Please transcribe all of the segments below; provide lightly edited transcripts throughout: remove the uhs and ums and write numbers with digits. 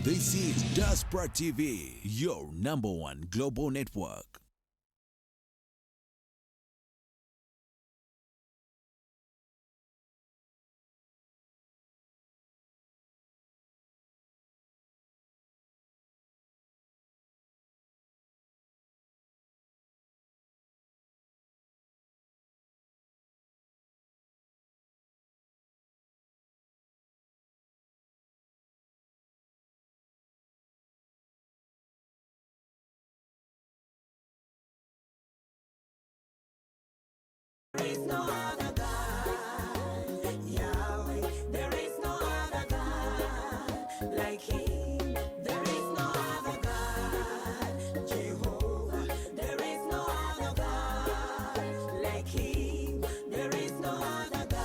This is Diaspora TV, your number one global network. There is no other God, Yahweh. There is no other God like Him. There is no other God, Jehovah. There is no other God like Him. There is no other God.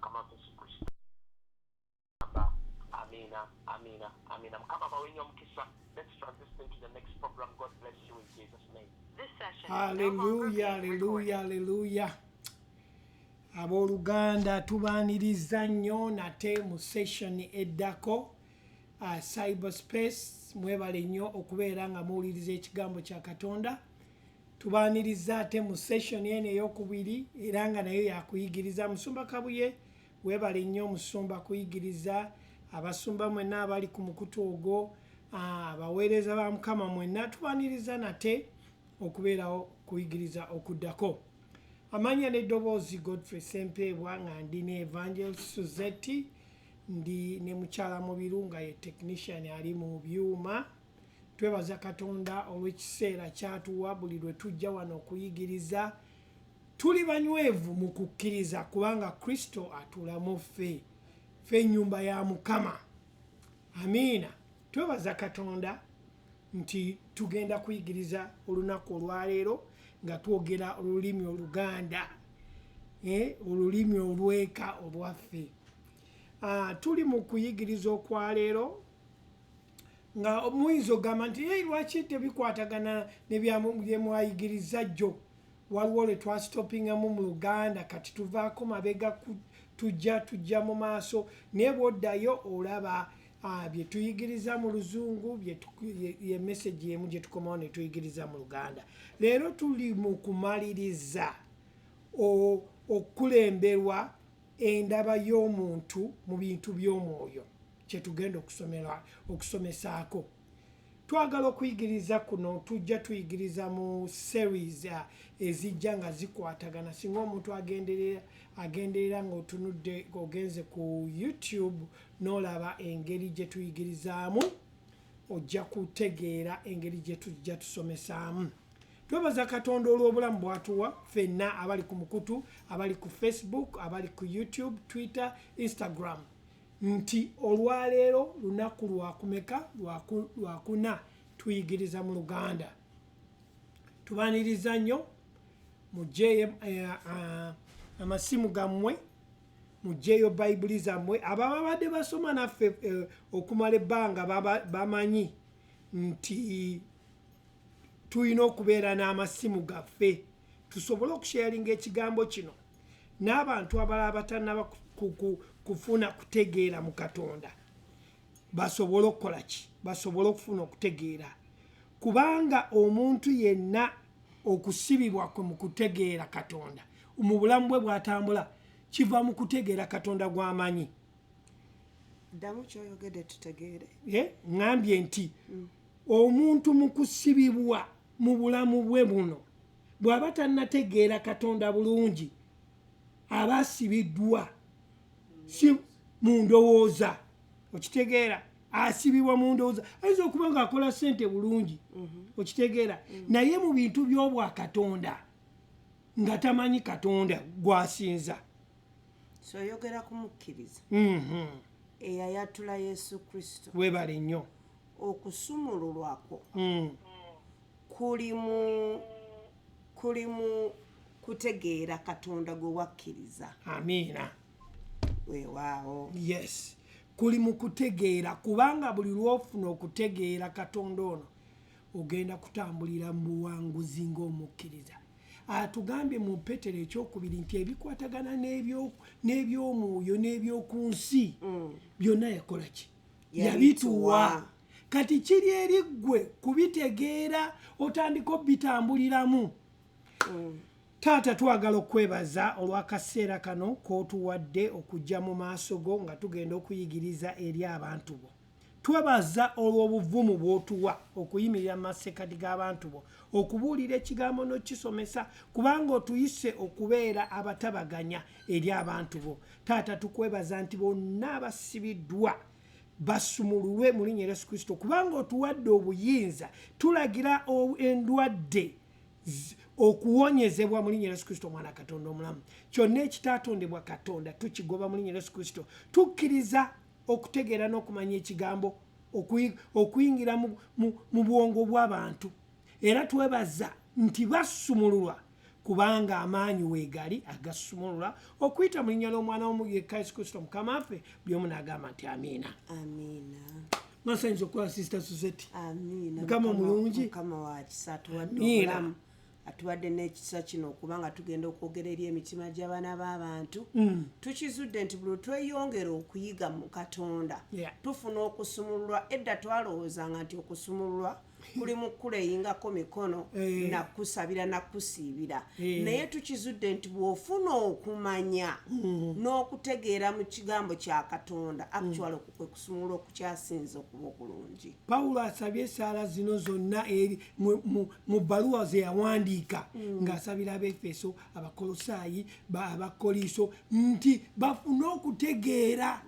Mukama waffe Yesu Kristo. Amba, Amina, amina, amina. Mukama abawe nnyo omukisa. Let's transition to the next program. God bless you in Jesus' name. Haleluya, haleluya, haleluya. Abooluganda, tubaaniriza nnyo nate mu session eddako, cyberspace. Mwebale nnyo okubeera nga muwuliriza ekigambo kya Katonda. Tubaaniriza ate mu session eno eyokubiri, era nga nayo yakuyigiriza. Musumba Kabuye, webale nnyo omusumba kuyigiriza. Abasumba mwenna abali ku mukutu ogwo, abaweereza ba Mukama mwenna, tubaaniriza nate okubeerawo kuyigiriza okuddako. Amanya n'eddoboozi, Godfrey Sempeebwa, nga ndi ne Evangel Suzeti, ndi ne mukyala Mubiru nga ye technician ali mu byuma. Twebaza Katonda olw'ekiseera kyatuwa. Buli lwe tujja wano okuyigiriza, tuli banywevu mu kukkiriza, kubanga Kristo atulamu ffe, ffe ennyumba ya Mukama. Amiina. Twebaza Katonda nti tugenda kuyigiriza olunaku olwaleero nga twogera olulimi Oluganda, olulimi olweka olwaffe. Tuli mu kuyigiriza okwaleero nga muyinza okugamba nti, "Hey, lwaki tebikwatagana ne mwayigiriza jjo?" Waliwo lwe twasitopingamu mu Luganda, kati tuvaako mabega, tujja mu maaso. Naye bw'oddayo olaba bye tuyigiriza mu Luzungu, ye message emu gye tukomawo ne tuyigiriza mu Luganda. Leero tuli mu kumaliriza okukulemberwa endaba y'omuntu mu bintu by'omwoyo, kyetugenda okusomesaako. Twagala okuyigiriza kuno, tujja tuyigiriza mu series ezijja nga zikwatagana. Singa omuntu agenderera ng'otunudde, ogenze ku YouTube n'olaba engeri gye tuyigirizaamu, ojja kutegeera engeri gye tujja tusomesaamu. Twebaza Katonda olw'obulamu bw'atuwa ffenna abali ku mukutu, abali ku Facebook, abali ku YouTube, Twitter, Instagram, nti olwaleero lunaku lwakumeka? Lwakuna, tuyigiriza mu Luganda. Tubaniriza nnyo. Mugyeyo amasimu gammwe, mugyeyo Bayibuli zammwe. Abo ababadde basoma naffe okumala ebbanga bamanyi nti tulina okubeera n'amasimu gaffe tusobole okusharinga ekigambo kino n'abantu abalala batannaba kufuna kutegeera mu Katonda, basobole okukola ki? Basobole okufuna okutegeera, kubanga omuntu yenna okusibibwa kwe mu kutegeera Katonda mu bulamu bwe bw'atambula kiva mu kutegeera Katonda gw'amanyi. Ddamu kyoyogedde tutegeere. Ŋŋambye nti omuntu mu kusibibwa mu bulamu bwe buno, bw'aba tannategeera Katonda bulungi, aba asibiddwa si mu ndowooza. Okitegeera? Asibibwa mu ndowooza. Ayinza okuba ng'akola ssente bulungi, okitegeera, naye mu bintu by'obwakatonda nga tamanyi Katonda gw'asinza. So oyogera kumukkiriza eyayatula Yesu Kristo. Weebale nnyo. Okusumululwa kwo kuli mu kuli mu Kutegeera Katonda gwe wakkiriza. Amiina. Weewaawo. Yes, kuli mu kutegeera, kubanga buli lwofuna okutegeera Katonda ono, ogenda kutambulira mu buwanguzi ng'omukkiriza. Atugambye mu Petero ekyokubiri nti ebikwatagana n'ebyomwoyo n'ebyoku nsi byonna yakola ki? Yabituwa. Kati kiri eri ggwe kubitegeera, otandika obitambuliramu. Taata, twagala okwebaza olw'akaseera kano k'otuwadde okujja mu maaso go nga tugenda okuyigiriza eri abantu bo. Twebaza olw'obuvumu bw'otuwa okuyimirira mu masekkati g'abantu bo, okubuulira ekigambo n'okisomesa, kubanga otuyise okubeera abatabaganya eri abantu bo. Taata, tukwebaza nti bonna abasibiddwa basumululwe mu linnya Yesu Kristo, kubanga otuwadde obuyinza. Tulagira endwadde okuwonyezebwa mu linnya Yesu Kristo, omwana Katonda omulamu. Kyonna ekitaatondebwa Katonda tukigoba mu linnya Yesu Kristo. Tukkiriza okutegeera n'okumanya ekigambo okuyingira mu bwongo bw'abantu, era twebaza nti basumululwa, kubanga amaanyi weegali agasumulula okuyita mu linnya ly'omwana w'omuyekka Yesu Kristo Mukama waffe. Buli omu n'agamba nti amiina. Amiina. Masanyusa okukola, Sister Suzeti. Amiina. Mukama mulungi. Mukama wa kisa, atuwadde Amiina. obulamu, atuwadde n'ekisa kino okubanga tugenda okwogera eri emitima gy'abaana b'abantu. Tukizudde nti buli tweyongera okuyiga mu Katonda, tufuna okusumululwa. Edda twalowoozanga nti okusumululwa kuli mu kuleyingako mikono, nakusabira, nakusiibira, naye tukizudde nti bw'ofuna okumanya n'okutegeera mu kigambo kya Katonda, actually okwo kwe kusumululwa okukyasinze okuba okulungi. Pawulo asabye essaala zino zonna eri mu bbaluwa ze yawandiika ng'asabira Abaefeso, Abakolosaayi, Abakoliso, nti bafune okutegeera.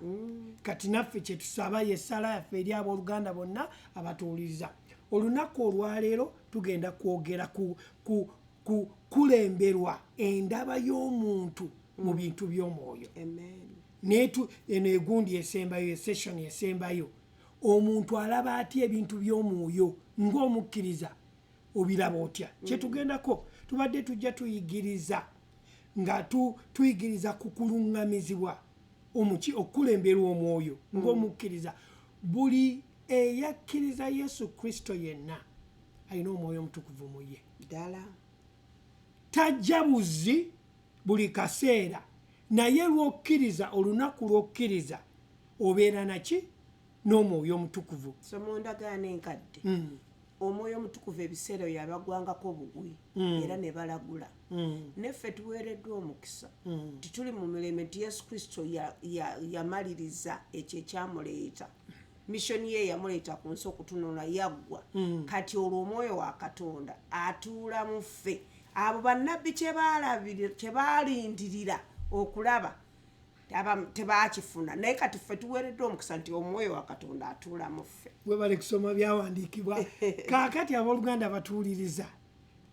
Kati naffe kyetusaba, yessaala yaffe eri abooluganda bonna abatuwuliriza olunaku olwaleero. Tugenda kwogera ku kulemberwa endaba y'omuntu mu bintu by'omwoyo. Amen. Netu eno egundi esembayo, esession esembayo, omuntu alaba atya ebintu by'omwoyo? Ng'omukkiriza obiraba otya? Kyetugendako, tubadde tujja tuyigiriza nga tuyigiriza ku kuluŋŋamizibwa omuki, okukulemberwa omwoyo ng'omukkiriza. Buli eyakkiriza Yesu Kristo yenna alina Omwoyo Omutukuvu mu ye. Ddala. Tajja buzi buli kaseera, naye lw'okkiriza, olunaku lw'okkiriza, obeera naki? N'Omwoyo Omutukuvu. So mu ndagaano enkadde, Omwoyo Omutukuvu ebiseera byo yabagwangako bugwi era ne balagula. Neffe tuweereddwa omukisa nti tuli mu mirembe nti Yesu Kristo yamaliriza ekyo ekyamuleeta, mission ye yamuleeta ku nsi okutunula, yaggwa. Kati olwo Omwoyo wa Katonda atuula mu ffe. Abo bannabbi kye baalindirira okulaba tebakifuna, naye kati ffe tuweereddwa omukisa nti Omwoyo wa Katonda atuula mu ffe. Webale kusoma byawandiikibwa. Kaakati abooluganda batuwuliriza,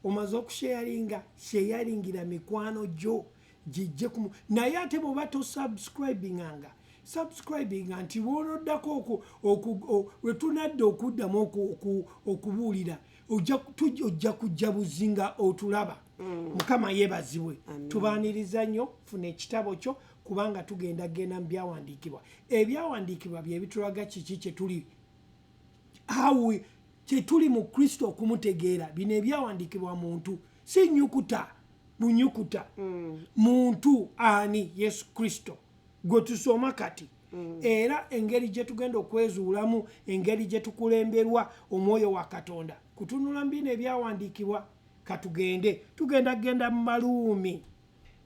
omaze okusharinga, sharingira mikwano gyo gijje kumu. Naye ate bw'oba tosubscribinganga, subscribinga, nti bw'onoddako lwe tunadda okuddamu okubuulira, ojja kujja buzinga otulaba. Mukama yeebazibwe. Tubaaniriza nnyo. Funa ekitabo kyo, kubanga tugenda genda mu byawandiikibwa. Ebyawandiikibwa bye bitulaga kiki kyetuli, how kyetuli mu Kristo, okumutegeera. Bino ebyawandiikibwa muntu, si nyukuta bunyukuta. Muntu ani? Yesu Kristo gwe tusoma kati, era engeri gye tugenda okwezuulamu, engeri gye tukulemberwa Omwoyo wa Katonda, kutunula mu bino ebyawandiikibwa. Katugende, tugenda genda mu Baluumi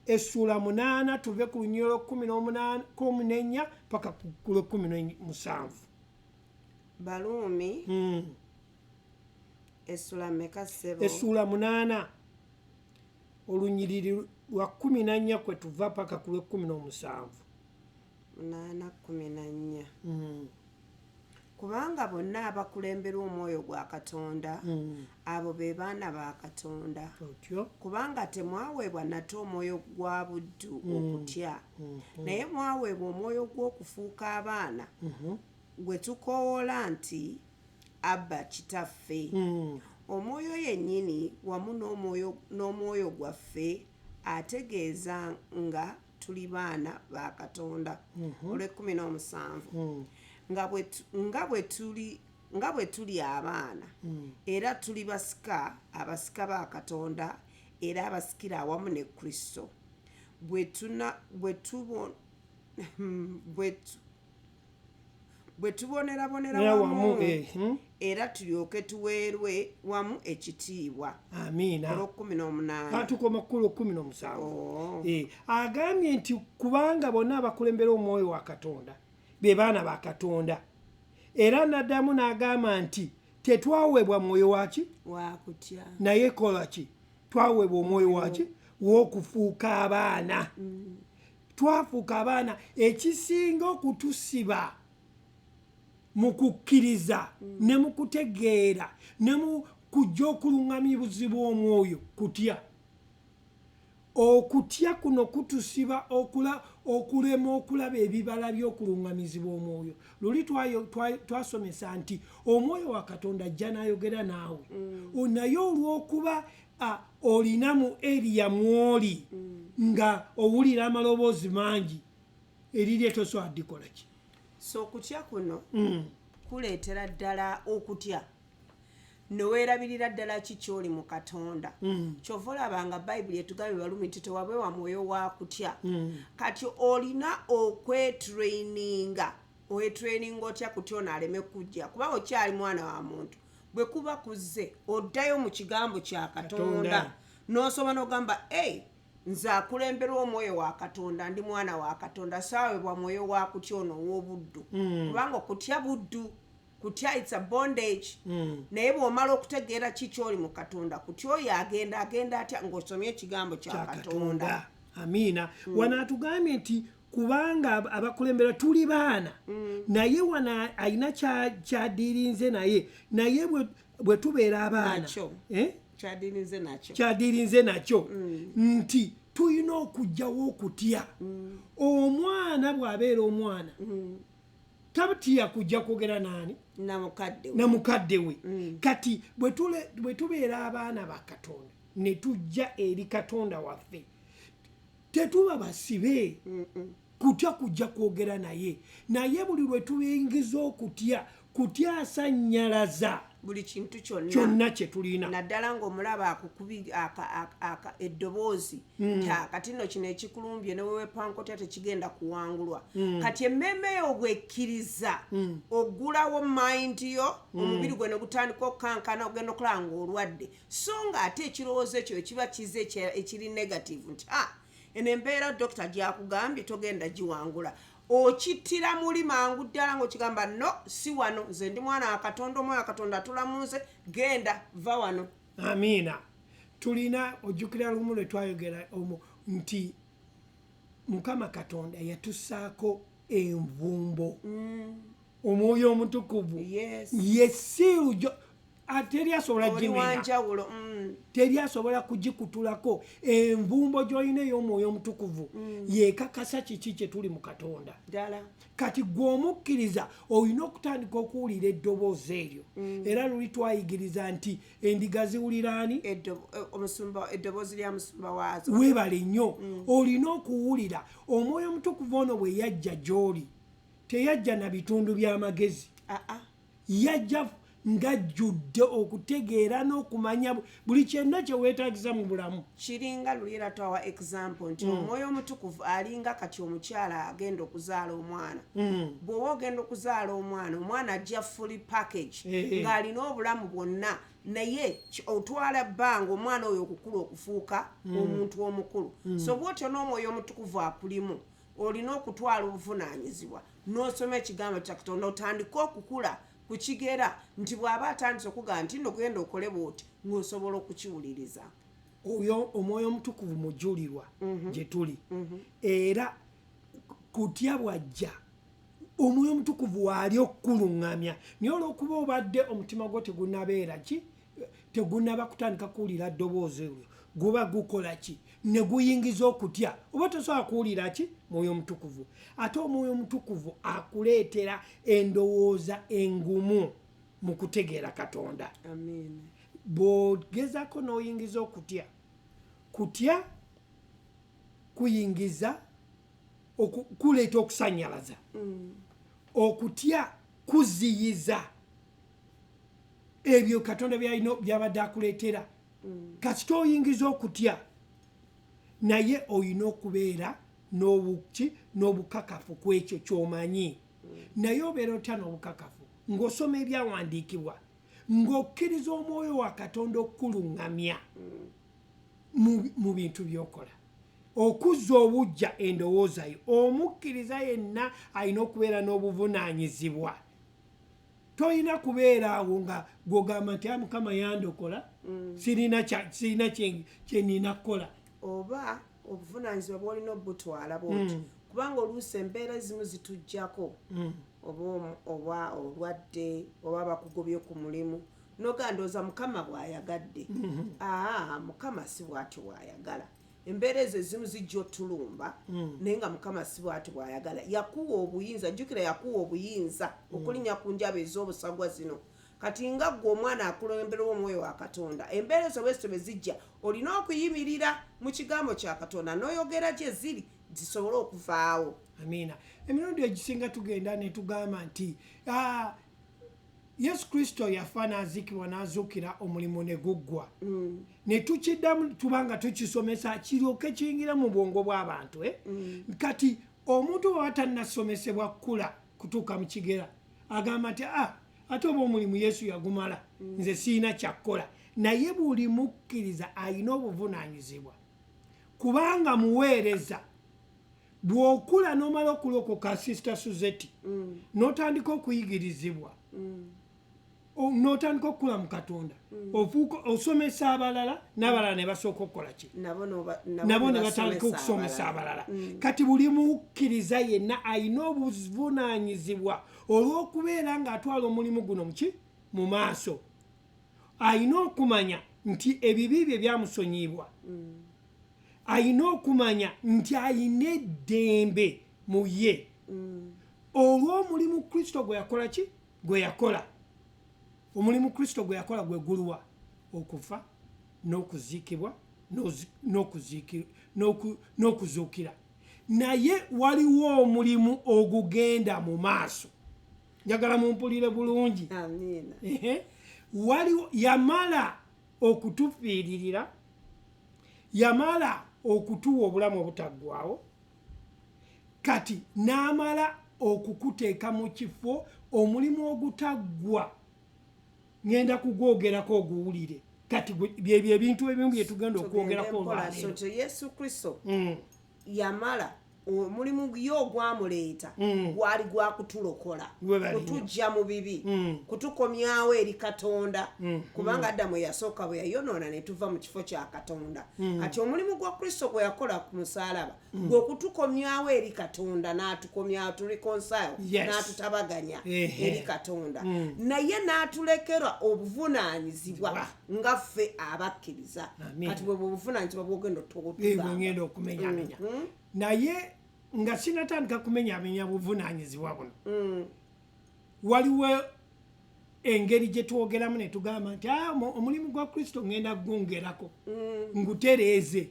essuula 8, tuve ku lunyiriri 18, 14 paka ku lwekumi n'omusanvu. Baluumi essula meka, ssebo? Essuula 8, olunyiriri lwa 14 kwe tuva paka ku lwekumi n'omusanvu. 8, 14. Kubanga bonna abakulemberwa Omwoyo gwa Katonda, abo be baana ba Katonda. Otyo. Kubanga temwaweebwa nate omwoyo gwa buddu okutya, naye mwaweebwa omwoyo gw'okufuuka abaana, gwe tukoowoola nti, "Abba, Kitaffe." Omwoyo yennyini wamu n'omwoyo gwaffe. Ategeeza nga tuli baana ba Katonda. Olw'e-17, nga bwe tuli abaana, era tuli basika, abasika ba Katonda, era abasikira awamu ne Kristo, bwe tuna bwe tubo bwe tu- bwe tubonerabonera Era wamu, wamu, era tulyoke tuweerwe wamu ekitiibwa. Amiina. Olw'e-18. Katukoma ku 17. Oh. Agambye nti kubanga bonna abakulembera omwoyo wa Katonda be baana ba Katonda. Era naddamu n'agamba nti tetwaweebwa mwoyo waki? Wakutya. Naye kola ki? Twaweebwa omwoyo waki? W'okufuuka abaana. Twafuuka abaana. Ekisinga okutusiba mu kukkiriza ne mu kutegeera ne mu kujja okuluŋŋamizibwa omwoyo kutya. Okutya kuno kutusiba okulema okulaba ebibala by'okuluŋŋamizibwa omwoyo. Luli twasomesa nti omwoyo wa Katonda ajja n'ayogera naawe, naye olw'okuba olina mu area mw'oli nga owulira amaloboozi mangi, erirye tosobola dikola ki. So okutya kuno kuleetera ddala okutya neweerabirira ddala ki kyoli mu Katonda. Kyova olaba nga Bayibuli etugambye Balumi nti tewabewa mwoyo wa kutya. Kati olina okwetraininga. Owetraininga otya kutya ono aleme kujja? Kuba okyali mwana wa muntu, bwe kuba kuzze oddayo mu kigambo kya Katonda, Katonda. N'osoma n'ogamba, "Ei, nze akulemberwa omwoyo wa Katonda, ndi mwana wa Katonda, saawebwa mwoyo wa kutya ono ow'obuddu." Kubanga okutya buddu, kutya it's a bondage. Naye bw'omala okutegeera ki kyoli mu Katonda, kutya oyo agenda agenda atya ng'osomye ekigambo kya kya Katonda. Katonda. Amiina. Wano atugambye nti kubanga abakulembera tuli baana, naye wano alina kyadirinze naye bwe tubeera abaana Nakyo. Eh? Kyadirinze nakyo. Kyadirinze nakyo nti tulina okugjawo okutya. Omwana bw'abeera omwana tatya kujja kwogera naani? Namukadde we. Na mukadde we. Kati bwe tubeera abaana ba Katonda ne tujja eri Katonda waffe, tetuba basibe kutya kujja kwogera naye. Naye buli lwe tubingiza okutya, kutya asannyalaza buli kintu kyonna kyonna kye tulina. Naddala ng'omulaba akukubi eddoboozi. Kati nno kino ekikulumbye newewepankotya tekigenda kuwangulwa. Kati emmeeme yo bwekkiriza oggulawo mind yo, omubiri gwe ne gutandika okukankana, ogenda okulaba ng'olwadde. So nga ate ekirowoozo ekyo ekiba kize ekiri negative nti a eno embeera dokita gyakugambye togenda giwangula, okittira muli mangu ddala ng'okigamba, "No, si wano, nze ndi mwana wa Katonda, omwana wa Katonda atula mu nze, genda, va wano." Amiina. Tulina ojjukira lumu lwe twayogera omu nti Mukama Katonda yatussaako envumbo, Omwoyo Omutukuvu. Ye seal teri asobola oli gimenya. Wanjawulo. Teri asobola kugikutulako. Envumbo gy'olina ey'Omwoyo Omutukuvu yekakasa kiki kye tuli mu Katonda. Ddala. Kati gwe omukkiriza olina okutandika okuwulira eddoboozi eryo. Era luli twayigiriza nti endiga ziwulira ani? Omusumba, eddoboozi lya musumba waazo. Weebale nnyo. Olina okuwulira Omwoyo Omutukuvu ono bwe yajja gy'oli, teyajja na bitundu by'amagezi. Aa. Yajja ng'ajjudde okutegeera n'okumanya buli kyonna kye weetagisa mu bulamu. Kiringa luli era twawa example nti Omwoyo Omutukuvu alinga kati omukyala agenda okuzaala omwana. Bw'oba ogenda okuzaala omwana, omwana ajja fully package, ng'alina obulamu bwonna, naye otwala bbanga omwana oyo okukula okufuuka omuntu omukulu. So bwotyo n'Omwoyo Omutukuvu akulimu, olina okutwala obuvunaanyizibwa n'osoma ekigambo kya Katonda, otandike okukula ku kigera nti bw'aba atandise okugamba nti nno genda okole bw'oti, ng'osobola okukiwuliriza. Oyo Omwoyo Omutukuvu mujulirwa gye tuli. Era kutya bwajja, Omwoyo Omutukuvu waali okukuluŋŋamya, naye olwokuba obadde omutima gwo tegunabeera ki, tegunaba kutandika kuwulira ddoboozi eryo, guba gukola ki? Ne guyingiza okutya, oba tosobola kuwulira ki? Mwoyo Omutukuvu. Ate Omwoyo Omutukuvu akuleetera endowooza engumu mu kutegeera Katonda. Amiina. Bw'ogezako n'oyingiza okutya, kutya. Kuyingiza kuleeta okusanyalaza. Okutya kuziyiza ebyo Katonda byalina byabadde akuleetera. Kasita oyingiza okutya, naye olina okubeera n'obuki, n'obukakafu ku ekyo ky'omanyi. Naye obeera otya n'obukakafu? Ng'osoma ebyawandiikibwa, ng'okkiriza Omwoyo wa Katonda okukuluŋŋamya mu bintu by'okola, okuzza obujja endowooza yo. Omukkiriza yenna alina okubeera n'obuvunaanyizibwa. Tolina kubeera awo nga gwogamba nti, "Ah, Mukama yandokola, sirina kyenina kukola." Oba obuvunaanyizibwa bwolina obutwala bwoti, kubanga oluusi embeera ezimu zitujjako, oba olwadde, oba bakugobye ku mulimu, noga, "Ndowooza Mukama bw'ayagadde." Aa, Mukama si bw'atyo bw'ayagala. Embeera ezo ezimu zijja otulumba, naye nga Mukama si bw'atyo bw'ayagala. Yakuwa obuyinza, jjukira, yakuwa obuyinza okulinnya ku njaba ez'obusagwa zino. Kati nga ggwe omwana akulemberwa Omwoyo wa Katonda, embeera ezo bwezito bwe zijja, olina okuyimirira mu kigambo kya Katonda n'oyogera gye ziri zisobole okuvaawo. Amiina. Emirundi egisinga tugenda ne tugamba nti, "Ah, Yesu Kristo yafa, n'aziikibwa, n'azuukira, omulimu ne guggwa." Ne tukiddamu, tubanga tukisomesa kiryoke kiyingire mu bwongo bw'abantu, eh? Kati omuntu bw'aba tannasomesebwa kukula kutuuka mu kigera, agamba nti, "Ah, ate oba omulimu Yesu yagumala, nze siina kyakkola." Naye buli mukkiriza alina obuvunaanyizibwa, kubanga muweereza. Bw'okula n'omala okulokoka, Sister Suzeti, n'otandika okuyigirizibwa, n'otandika okukula mu Katonda, ofuuka osomesa abalala, n'abalala ne basooka okukola ki? Nabo Nabo ne batandika okusomesa abalala. Kati buli mukkiriza yenna alina obuvunaanyizibwa olw'okubeera ng'atwala omulimu guno muki mu maaso. Alina okumanya nti ebibi bye byamusonyiibwa, alina okumanya nti alina eddembe mu ye olw'omulimu Kristo gwe yakola. Ki gwe yakola? Omulimu Kristo gwe yakola gwe guluwa? Okufa n'okuziikibwa n'okuzuukira. Naye waliwo omulimu ogugenda mu maaso. Njagala mumpulire bulungi. Amiina. Ehe. Waliwo, yamala okutufiiririra, yamala okutuwa obulamu obutaggwawo, kati n'amala okukuteeka mu kifo. Omulimu ogutaggwa ŋŋenda kugwogerako oguwulire. Kati byebyo ebintu ebimu bye tugenda okwogerako Tugende mpola. olwaleero. So nti Yesu Kristo yamala omulimu ye ogwamuleeta, gwali gwa kutulokola, Webale nnyo. kutuggya mu bibi, kutukomyawo eri Katonda, kubanga Adamu eyasooka bwe yayonoona ne tuva mu kifo kya Katonda. Kati omulimu gwa Kristo gwe yakola ku musaalaba gwe okutukomyawo eri Katonda, n'atukomyawo, to reconcile, n'atutabaganya eri Katonda, naye n'atulekera obuvunaanyizibwa nga ffe abakkiriza. Amiina. Kati bwe bwe obuvunaanyizibwa bwogenda Bwe otugamba. Ngenda okumenyamenya, naye nga sinatandika kumenyamenya buvunaanyizibwa buno, waliwo engeri gye twogeramu ne tugamba nti, "Ah, omulimu gwa Kristo ngenda gwongerako ngutereeze."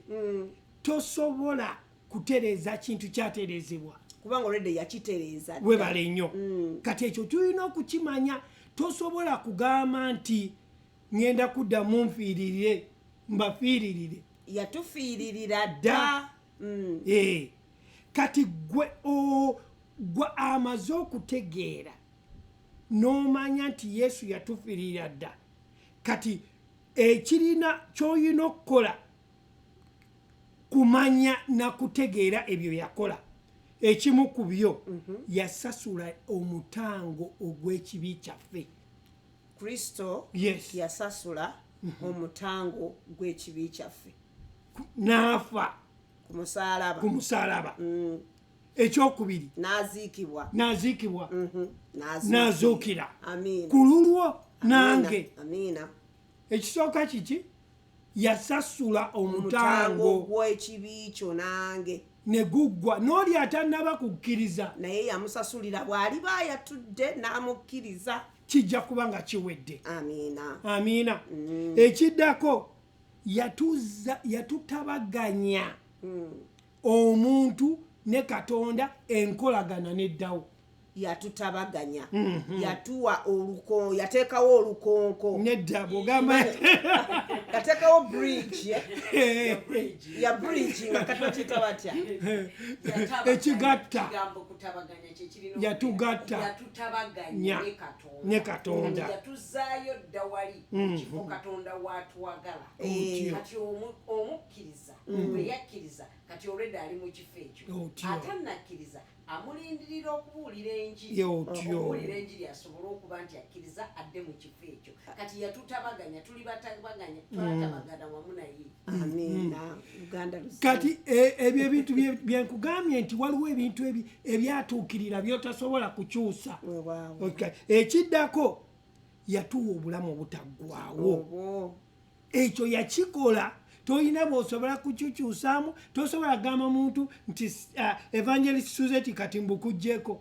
Tosobola kutereeza kintu kyatereezebwa. Kubanga olwedde yakitereeza dda. Webale nnyo. Kati ekyo tulina okukimanya. Tosobola kugamba nti ŋŋenda kuddamu nfiiririre, mbafiiririre. Yatufiiririra Dda. dda. Kati gwe amaze okutegeera n'omanya nti Yesu yatufiirira dda, kati ekirina ky'olina okukola kumanya nakutegeera ebyo yakola. Ekimu ku byo, yasasula omutango ogw'ekibi kyaffe. Kristo yasasula omutango gw'ekibi kyaffe. N'afa ku musaalaba. Ku musaalaba. Ekyokubiri, n'aziikibwa. N'aziikibwa. N'azuukira. N'azuukira. Amiina. Ku lulwo nange. Amiina. Ekisooka kiki? Yasasula omutango omutango gw'ekibi kyo nange. Ne guggwa n'oli atannaba kukkiriza. Naye yamusasulira, bw'aliba ayatudde n'amukkiriza, kijja kuba nga kiwedde. Amiina. Amiina. Ekiddako, yatutabaganya. Omuntu ne Katonda enkolagana neddawo. Yatutabaganya, yatuwa oluko, yateekawo olukonko. Nedda, bwogamba Yateekawo bridge, ya bridge nga kati bakiyita batya? Ekigatta. Kigambo kutabaganya kyekirina. Yatugatta. Yatutabaganya ne Katonda. Ne Katonda. Kati yatuzaayo dda wali mu kifo Katonda watwagala. Otyo. Kati omukkiriza bwe yakkiriza, kati olwedda ali mu kifo ekyo. Otyo. Atannakkiriza amulindirira okubuulira enjiri, Ye otyo. okubuulira enjiri asobole okuba nti akkiriza adde mu kifo ekyo. Kati yatutabaganya, tuli batabaganya, twatabagana wamu naye. Amiina, Uganda luzibu. Kati ebyo ebintu byenkugambye nti waliwo ebintu ebyatuukirira byotasobola kukyusa. Weewaawo. Okay. Ekiddako, yatuwa obulamu obutaggwawo. Obwo. Ekyo yakikola, tolina bw'osobola kukikyusaamu. Tosobola kugamba muntu nti Evangelist Suzeti kati mbukuggyeko.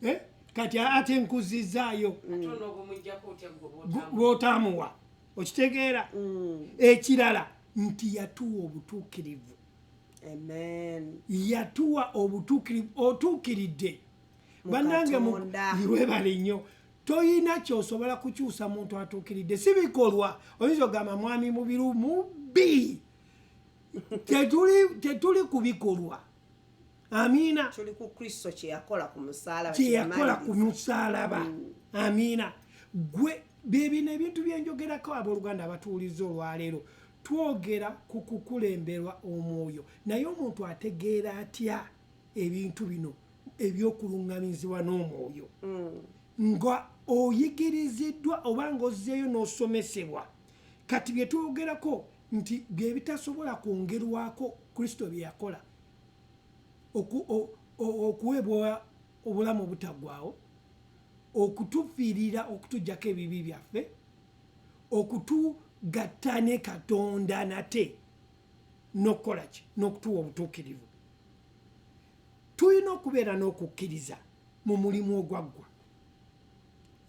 Eh? Kati ate nkuzizaayo. Ate onoobumugjako otya gwe bw'otamuwa? Lw'otamuwa, okitegeera? Ekirala nti yatuwa obutuukirivu. Amen. Yatuwa obutuukirivu, otuukiridde bannange. Katonda. Webale nnyo. Toyina kyosobola kukyusa muntu atuukiridde, si bikolwa. Oyinza okugamba mwami Mubiru mubbi. Tetuli ku bikolwa, amiina. Tuli ku Kristo, kyeyakola ku musaalaba. Kyeyakola ku Kyeyamaliriza. Musaalaba, amiina. Gwe byebino ebintu byenjogerako, abooluganda abatuwuliza olwaleero, twogera ku kukulemberwa omwoyo. Naye omuntu ategeera atya ebintu bino ebyokuluŋŋamizibwa n'omwoyo? Nga oyigiriziddwa oba ng'ozzeeyo n'osomesebwa. Kati bye twogerako nti bye bitasobola kwongerwako, Kristo bye yakola okuweebwa obulamu obutaggwawo, okutufiirira, okutuggyako ebibi byaffe, okutugatta ne Katonda nate, n'okukola ki? N'okutuwa obutuukirivu. Tulina okubeera n'okukkiriza mu mulimu ogwaggwa.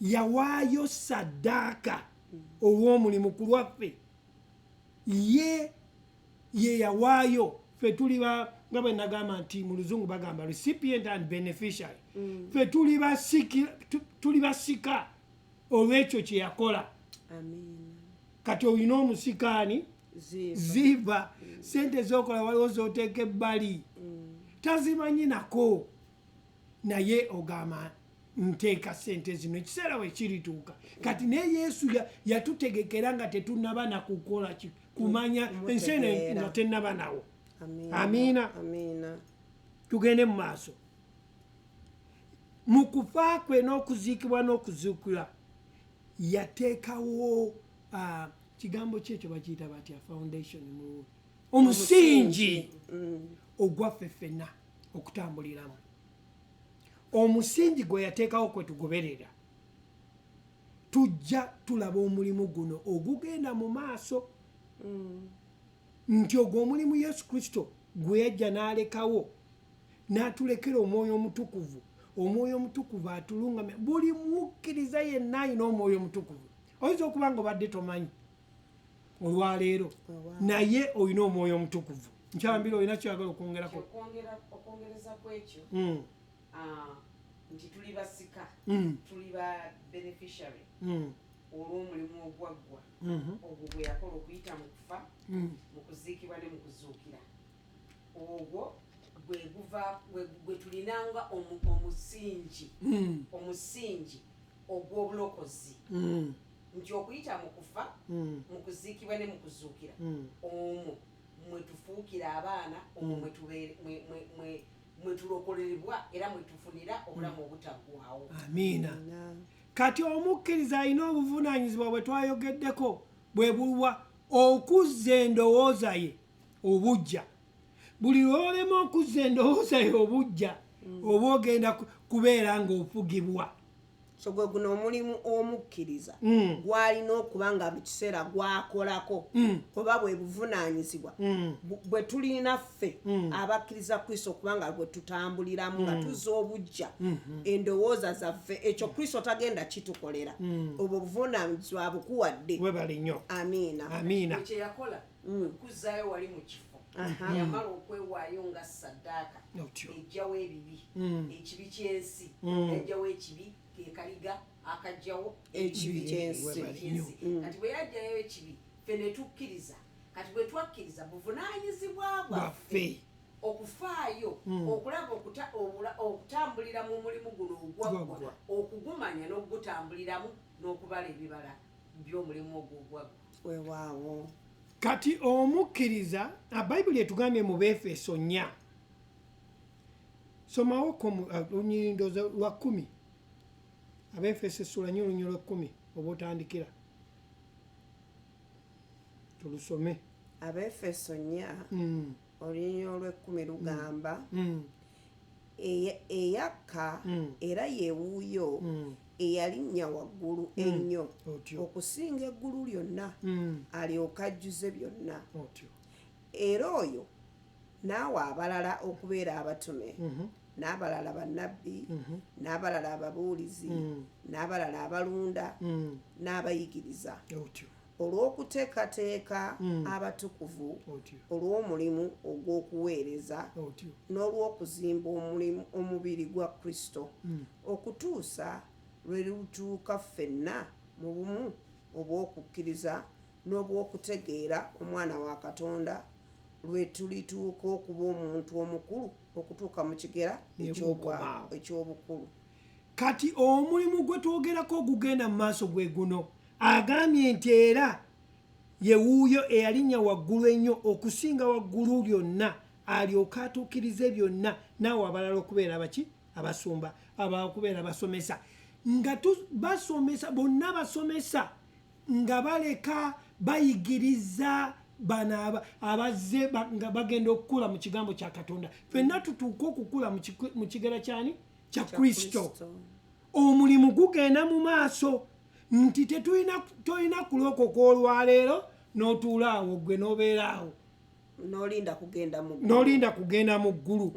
Yawaayo saddaaka olw'omulimu ku lwaffe. Ye ye yawaayo, ffe tuli ba, nga bwe nagamba nti mu Luzungu bagamba recipient and beneficiary. Ffe tuli basika olw'ekyo kye yakola. Amiina. Kati olina omusikaani? Ziva. Ziva sente zokola, waliwo zoteeka ebbali, tazimanyi nako, naye ogamba nteeka sente zino ekiseera we kirituuka. Kati naye Yesu yatutegekera nga tetunaba nakukola kumanya ensi eno Kumutegeera. nga tenaba nawo. Amiina. Amiina. Amiina. Tugende mu maaso. Mu kufa kwe n'okuziikibwa n'okuzuukira, yateekawo kigambo ki ekyo bakiyita batya? Foundation mu omusingi ogwaffe ffenna okutambuliramu. Omusingi gwe yateekawo kwe tugoberera, tujja tulaba omulimu guno ogugenda mu maaso, nti ogwo omulimu Yesu Kristo gwe yajja n'alekawo, n'atulekera Omwoyo Omutukuvu. Omwoyo Omutukuvu atulungamya. Buli mukkiriza yenna alina Omwoyo Omutukuvu. Oyinza okuba nga obadde tomanyi olwaleero, naye olina Omwoyo Omutukuvu. Nkyambira, olina kyagala okwongerako? Okwongereza ku ekyo, nti tuli basika, tuli ba beneficiary olw'omulimu ogwaggwa, ogwo gwe yakola okuyita mu kufa, mu kuziikibwa ne mu kuzuukira. Ogwo gwe guva gwe tulinanga omusingi, omusingi ogw'obulokozi, nti okuyita mu kufa, mu kuziikibwa ne mu kuzuukira, omwo mwe tufuukira abaana, omwo mwe tulokolerebwa era mwe tufunira obulamu obutaggwawo. Amiina. Kati omukkiriza alina obuvunaanyizibwa bwe twayogeddeko, bwe buwa okuzza endowooza ye obujja. Buli lwolema okuzza endowooza ye obujja, oba ogenda kubeera ng'ofugibwa. So gwe guno omulimu omukkiriza gwalina okuba nga buli kiseera gwakolako, oba bwe buvunaanyizibwa bwe tulina ffe abakkiriza Kristo, okuba nga bwe tutambuliramu nga tuzza obujja endowooza zaffe. Ekyo Kristo tagenda kitukolera, obwo buvunaanyizibwa bukuwadde. Webale nnyo. Amiina. Amiina. Kye yakola kuzaayo wali mu kifo. Yamala okwewaayo nga saddaaka Otyo. ejjawo ebibi, ekibi ky'ensi. Yajjawo ekibi, ke kaliga akajjawo Ekibi ky'ensi. Webale ky'ensi. nnyo. Kati bwe yajjayo ekibi, ffe ne tukkiriza. Kati bwe twakkiriza, buvunaanyizibwa bwaffe Bwaffe. okufaayo okulaba okutambulira mu mulimu guno ogwaggwa, Gwaggwa. okugumanya n'okugutambuliramu n'okubala ebibala by'omulimu ogwo ogwaggwa. Weewaawo. Kati omukkiriza, Bayibuli etugambye mu Befeso 4, somawoko olunyiriri ndowooza lwa 10. Abeefeso essula 4, olunyiriri lwa 10 oba otandikira tulusome. Abeefeso 4, olunyiriri olw'ekkumi lugamba, "Eyakka era yewuuyo eyalinnya waggulu ennyo Otyo. okusinga eggulu lyonna, alyoke ajjuze byonna. Otyo. Era oyo naawe abalala okubeera abatume, n'abalala bannabbi, n'abalala ababuulizi, n'abalala abalunda, n'abayigiriza, Otyo. olw'okuteekateeka abatukuvu Otyo. olw'omulimu ogw'okuweereza, Otyo. n'olw'okuzimba omulimu omubiri gwa Kristo, okutuusa lwe lutuuka ffenna mu bumu obw'okukkiriza n'obw'okutegeera Omwana wa Katonda, lwe tulituuka okuba omuntu omukulu okutuuka mu kigera Ne bukomaawo. eky'obukulu." Kati omulimu gwe twogerako ogugenda mu maaso gwe guno. Agambye nti era yewuuyo eyalinnya waggulu ennyo okusinga waggulu lyonna, alyoke atuukirize byonna, naawe abalala okubeera baki? Abasumba, abalala okubeera abasomesa, nga basomesa bonna, basomesa nga baleka bayigiriza bano abazze nga bagenda okukula mu kigambo kya Katonda. Ffenna tutuuke okukula mu kigera kyani? Kya Kristo. Omulimu gugenda mu maaso nti tetulina, tolina kulokoka olwaleero n'otuula awo gwe n'obeera awo n'olinda kugenda mu ggulu. N'olinda kugenda mu ggulu.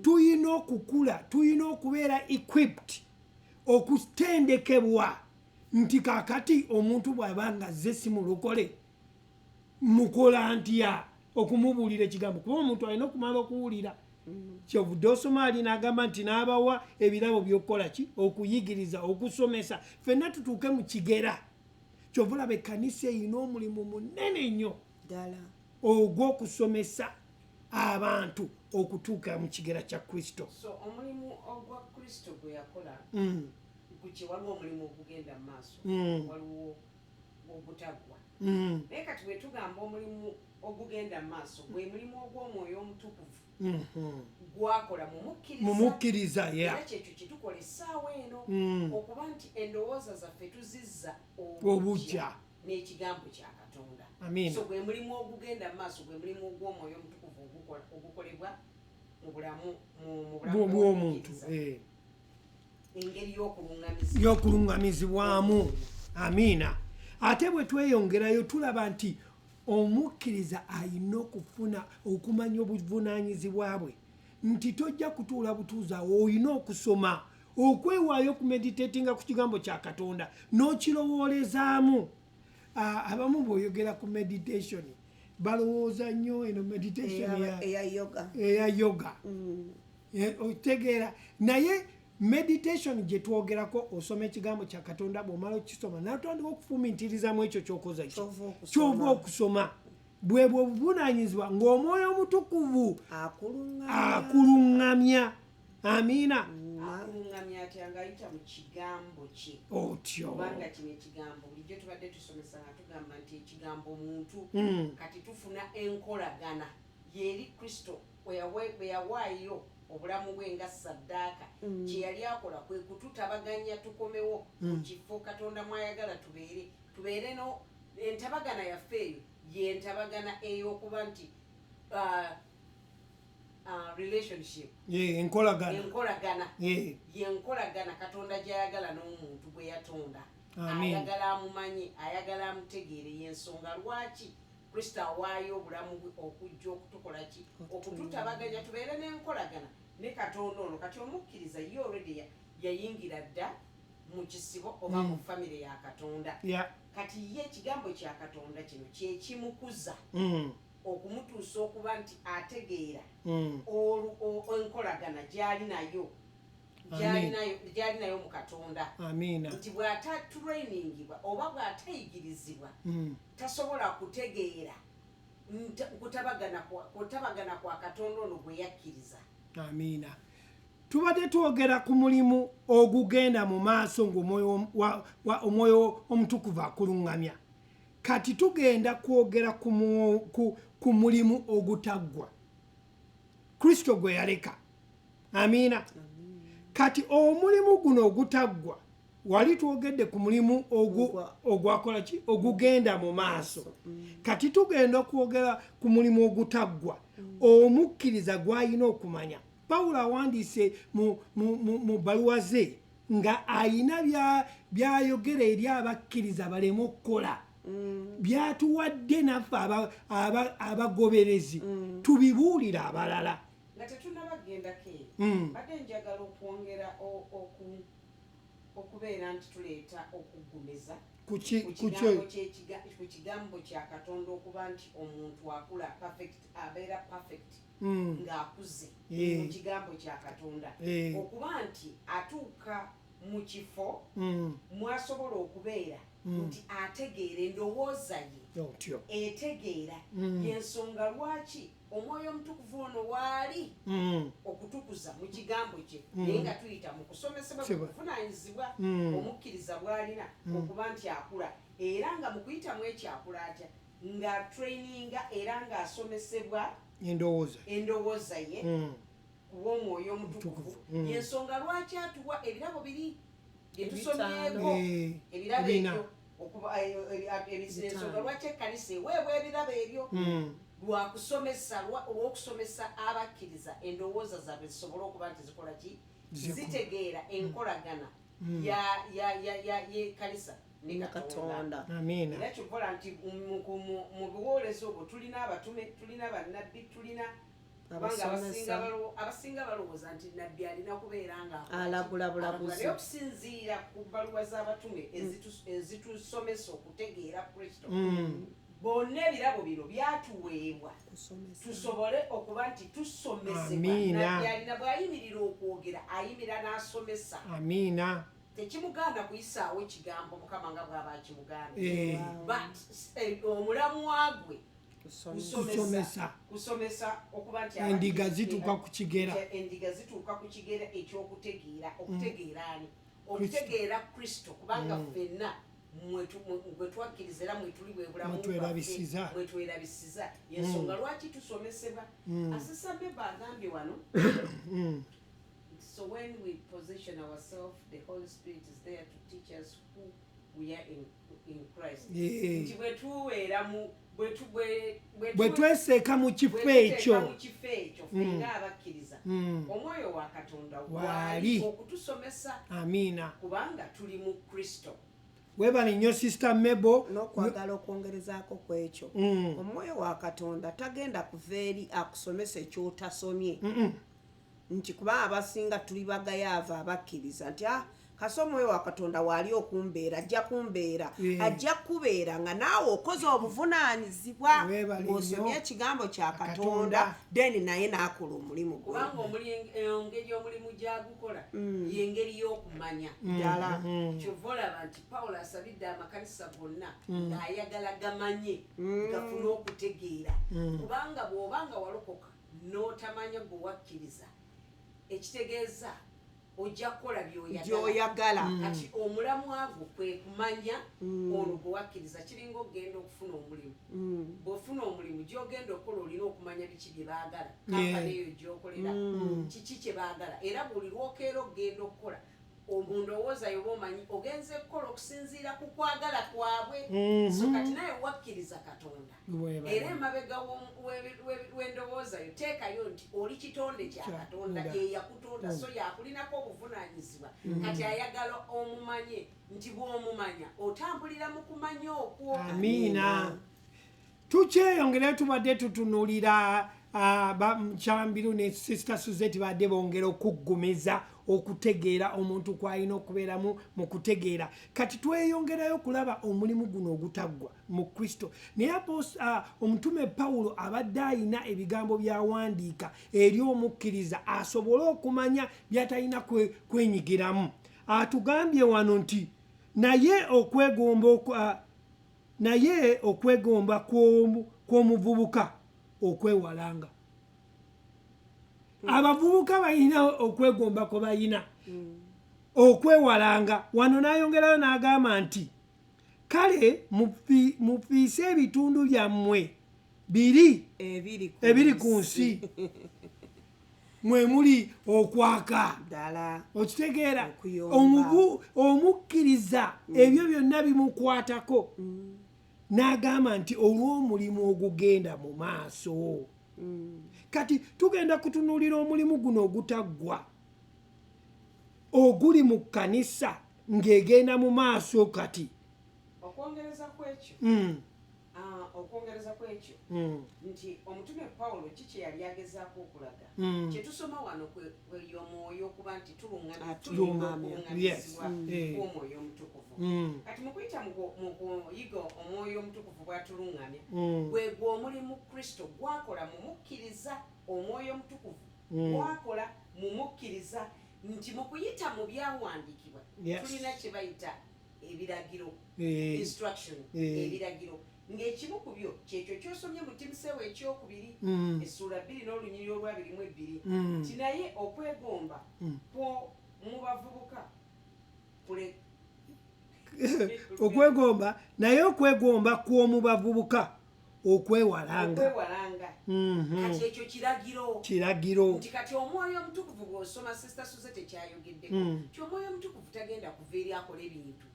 Tulina okukula, tulina okubeera equipped, okutendekebwa nti kakati omuntu bw'aba nga azze si mulokole, mukola ntya okumubuulira ekigambo? Kuba omuntu alina okumala okuwulira. Kyovudde osoma ali n'agamba nti n'abawa ebirabo by'okukola ki? Okuyigiriza, okusomesa, ffenna tutuuke mu kigera. Kyova olaba ekkanisa erina omulimu munene nnyo Ddala. ogw'okusomesa abantu okutuuka mu kigera kya Kristo. So omulimu ogwa Kristo gwe yakola gukye, waliwo omulimu ogugenda mu maaso, waliwo ogutaggwa. Naye kati bwe tugamba omulimu ogugenda mu maaso, gwe mulimu ogw'Omwoyo Omutukuvu gwakola mumukkiriza. Mumukkiriza. Era kyekyo kyetukola essaawa eno, okuba nti endowooza zaffe tuzizza Obuggya. n'ekigambo kya Katonda. Amiina. So gwe mulimu ogugenda mu maaso, gwe mulimu ogw'Omwoyo Omutukuvu ogukolebwa mu bulamu mu bulamu bw'omuntu. bw'omukkiriza. Engeri y'okuluŋŋamizibwa. Y'okuluŋŋamizibwamu, amiina. Ate bwe tweyongerayo tulaba nti omukkiriza alina okufuna okumanya obuvunaanyizibwa bwe, nti tojja kutuula butuuzi awo, olina okusoma, okwewaayo okumeditatinga ku kigambo kya Katonda n'okirowoolezaamu. Abamu bw'oyogera ku meditation balowooza nnyo eno meditation Eya yoga. Eya yoga. Otegeera? Naye meditation gye twogerako, osoma ekigambo kya Katonda, bw'omala okukisoma natandika okufumintirizamu ekyo kyokoza ki? Ky'ova okusoma. Kyova okusoma. Bwe bwe obuvunaanyizibwa ng'Omwoyo Omutukuvu akuluŋŋamya. Akuluŋŋamya, amiina. Akuluŋŋamya atya? Ng'ayita mu kigambo kye. Otyo. Kubanga kino ekigambo bulijjo tubadde tusomesa nga tugamba nti ekigambo muntu. Kati tufuna enkolagana yeri Kristo bwe yawaayo obulamu bwe nga saddaaka, kye yali akola kwe kututabaganya tukomewo mu kifo Katonda mwayagala tubeere, tubeere no entabagana yaffe. Eyo yentabagana ey'okuba nti relationship. Ye, enkolagana. Enkolagana. Ye. Yenkolagana Katonda gy'ayagala n'omuntu gwe yatonda. Amen. Ayagala amumanye, ayagala amutegeere. Yensonga lwaki Kristo awaayo obulamu bwe okujja okutukola ki? Okututabaganya tubeere n'enkolagana ne Katonda ono. Kati omukkiriza ye already yayingira dda mu kisibo oba mu famire ya Katonda. Kati ye ekigambo kya Katonda kino kyekimukuza. Okumutuusa okuba nti ategeera enkolagana gyali nayo gyali nayo mu Katonda, Amiina. nti bw'atatrainingibwa oba bw'atayigirizibwa, tasobola kutegeera kutabagana kwa Katonda ono gwe yakkiriza. Amiina. Tubadde twogera ku mulimu ogugenda mu maaso ng'omwoyo Omwoyo Omutukuvu akuluŋŋamya. Kati tugenda kwogera ku mulimu ogutaggwa Kristo gwe yaleka. Amiina. Kati omulimu guno ogutaggwa, wali twogedde ku mulimu ogwakola ki, ogugenda mu maaso. Kati tugenda okwogera ku mulimu ogutaggwa omukkiriza gw'alina okumanya. Pawulo awandiise mu bbaluwa ze nga ayina byayogera eri abakkiriza baleme okukola, byatuwadde naffe abagoberezi tubibuulire abalala. Nga tetunnabagendako eyo, badde njagala okwongera okubeera nti tuleeta okuggumiza ku ku kigambo kya Katonda, okuba nti omuntu akula perfect, abeera perfect ng'akuze mu kigambo kya Katonda, okuba nti atuuka mu kifo mwasobola okubeera nti ategeera endowooza ye, Otyo. etegeera yensonga lwaki Omwoyo Omutukuvu ono waali okutukuza mu kigambo kye, naye nga tuyita mu kusomesebwa, Sibwa. buvunaanyizibwa omukkiriza bw'alina okuba nti akula, era nga mu kuyitamu ekyo akula atya? Nga traininga era ng'asomesebwa endowooza endowooza ye kuba Omwoyo Omutukuvu. Omutukuvu. Yensonga lwaki atuwa ebirabo biri byetusomyeko, ebirabo ebina. ebyo okuba ensonga lwaki ekkanisa eweebwa ebirabo ebyo, lwakusomesa, olw'okusomesa abakkiriza endowooza zaabwe zisobole okuba nti zikola ki? Zikula. Zitegeera enkolagana y'ekkanisa ne ne Katonda. Katonda. Amiina. Era kyovola nti mu buwoolezi obwo tulina abatume, tulina bannabbi, tulina kubanga Abasomesa. abasinga balowooza nti nabbi alina kubeera nga akola ki? Alagula bulaguzi. Alagula. Naye okusinziira ku bbaluwa z'abatume ezitusomesa okutegeera Kristo, bonna ebirabo bino byatuweebwa Kusomesa. tusobole okuba nti tusomesebwa. Amiina. Nabbi alina bw'ayimirira okwogera, ayimirira n'asomesa. Amiina. Tekimugaana kuyisaawo ekigambo Mukama nga bw'aba akimugaana, but omulamwa gwe Kusomesa. Kusomesa. Kusomesa okuba nti Endiga zituuka ku kigera. Endiga zituuka ku kigera ekyokutegeera. Okutegeera ani? Okutegeera Kristo, kubanga ffenna gwe twakkiriza era mwetuli bwe bulamu Mwe twerabisiza. bwaffe, mwe twerabisiza. Yensonga lwaki tusomesebwa. Asisabeba agambye wano, "So when we position ourselves, the Holy Spirit is there to teach us who we are in Christ." Nti bwe tubeera mu Bwe tweseeka mu kifo bwe tuteeka ekyo mu kifo ekyo ffenna abakkiriza, Omwoyo wa Katonda Waali. waali okutusomesa, Amiina. kubanga tuli mu Kristo. Webale nnyo, Sister Mebo. N'okwagala okwongerezaako ku ekyo, Omwoyo wa Katonda tagenda kuva eri akusomesa ekyotasomye, nti kuba abasinga tuli bagayaavu abakkiriza nti, "Ah, kasi Omwoyo wa Katonda waali okumbeera, ajja kumbeera." Ajja kubeera nga naawe okoze obuvunaanyizibwa, Weebale ng'osomye nnyo. ekigambo kya Katonda. Katonda, then naye n'akola omulimu gwe. Kubanga engeri omulimu gyagukola yengeri y'okumanya. Ddala. Kyova olaba nti Pawulo asabidde amakanisa gonna ng'ayagala gamanye, gafune okutegeera, kubanga bw'oba nga walokoka n'otamanya gwe wakkiriza, ekitegeeza ojja kukola by'oyagala. Gy'oyagala. Kati omulamwa gwo kwe kumanya ono gwe wakkiriza. Kiringa okugenda okufuna omulimu. Bw'ofuna omulimu, gy'ogenda okukola olina okumanya biki bye baagala, kampani eyo gy'okolera kiki kye baagala. Era buli lwokeera okugenda okukola, mu ndowooza yoba omanyi ogenze kukola okusinziira ku kwagala kwabwe. So kati naye wakkiriza Katonda, Weebale. era emabega w'endowooza yo teekayo nti oli kitonde kya Katonda eyakutonda, so yakulinako obuvunaanyizibwa. Kati ayagala omumanye, nti bw'omumanya otambulira mu kumanya okwo. Amiina. Tukyeyongera, tubadde tutunulira Kyambiru ne Sister Suzette, badde bongera okuggumiza. Okutegeera omuntu kwalina okubeeramu mu kutegeera. Kati tweyongerayo okulaba omulimu guno ogutaggwa mu Kristo. Naye omutume Pawulo abadde ayina ebigambo by'awandiika eri omukkiriza asobole okumanya by'atalina kwenyigiramu. Atugambye wano nti naye okwegomba kw'omuvubuka okwewalanga. Abavubuka balina okwegomba kwe balina okwewalanga. Wano n'ayongerayo n'agamba nti kale mufiise ebitundu byammwe biri ebiri ku nsi mwe muli okwaka. Okitegeera, omukkiriza ebyo byonna bimukwatako. N'agamba nti olw'omulimu ogugenda mu maaso. Kati tugenda kutunuulira omulimu guno ogutaggwa oguli mu kkanisa ng'egenda mu maaso kati. Okwongereza kwekyo, okwongereza kwekyo nti omutume Pawulo ki kye yali agezaako okulaga, kyetusoma wano kwe omwoyo okuba nti tulungamizibwa kw'omwoyo omutukuvu. Kati mu kuyita mu kuyiga omwoyo omutukuvu bw'atulungamya, gwe gwe omulimu Kristo gwakola mu mukkiriza, omwoyo omutukuvu gwakola mu mukkiriza, nti mu kuyita mu byawandiikibwa tulina kye bayita ebiragiro, instruction, ebiragiro, ng'ekimu ku byo kyekyo kyosomye mu Timoseewo ekyokubiri essuula 2 n'olunyiriri olwa 22, nti naye okwegomba kwo mu bavubuka kule. Okwegomba, naye okwegomba kw'omu bavubuka okwewalanga. Okwewalanga. Kati ekyo kiragiro. Kiragiro. Nti kati omwoyo omutukuvu bw'osoma, Sister Suzette kyayogeddeko, ti omwoyo omutukuvu tagenda kuva eri akola ebintu.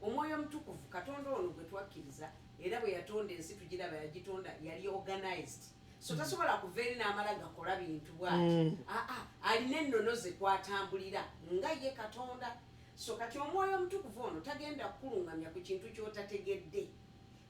Omwoyo omutukuvu, Katonda ono gwe twakkiriza, era bwe yatonda ensi tugiraba yagitonda yali organized, so tasobola kuva eri n'amala gakola bintu bwati. Aa, alina ennono ze kwatambulira nga ye Katonda. So kati omwoyo omutukuvu ono tagenda kukulungamya ku kintu ky'otategedde.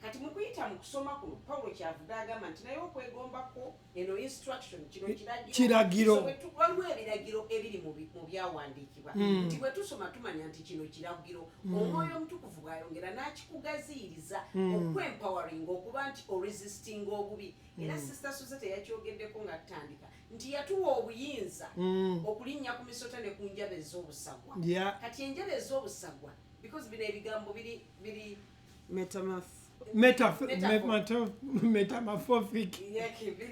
Kati mu kuyita mu kusoma kuno, Pawulo kyavudde agamba nti naye okwegombako, eno instruction, kino kiragiro. Kiragiro. So waliwo ebiragiro ebiri mu byawandiikibwa, nti bwe tusoma tumanya nti kino kiragiro. Omwoyo omutukuvu bw'ayongera n'akikugaziiriza, okwempowering okuba nti oresistinga obubi. Era Sister Suzette yakyogeddeko nga tutandika nti yatuwa obuyinza okulinnya ku misota ne ku njaba ez'obusagwa. Kati enjaba ez'obusagwa, because bino ebigambo biri Metamorphic.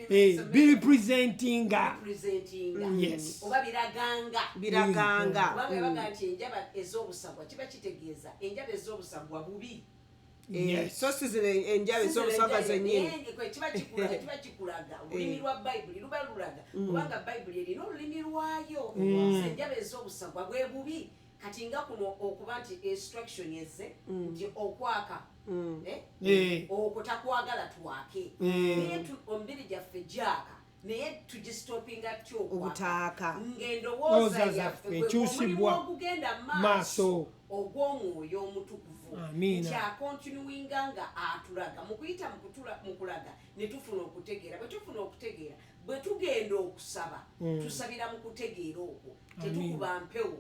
Biri Biri presentinga. Presentinga. Oba biraganga. Biraganga. Kubanga baga nti enjaba ez'obusagwa, kiba kitegeeza enjaba ez'obusagwa bubi. So si zino enjaba ez'obusagwa zennyini. Kiba kikulaga olulimi lwa Bayibuli luba lulaga, kubanga Bayibuli erina olulimi lwayo. So enjaba ez'obusagwa bwe bubi. Kati nga kuno okuba nti instruction ezze nti okwaka, eh? Okwo takwagala twake, naye omubiri gyaffe gyaka, naye tugistopinga tutya okwaka? Obutaaka. Ng'endowooza Ndowooza yaffe zaffe gwe ekyusibwa omulimu ogugenda maaso. Maaso ogw'omwoyo omutukuvu, Amiina. nti acontinuinga nga atulaga mu kuyita mu kulaga ne tufuna okutegeera. Bwe tufuna okutegeera, bwe tugenda okusaba, tusabira mu kutegeera okwo, tetukuba mpewo.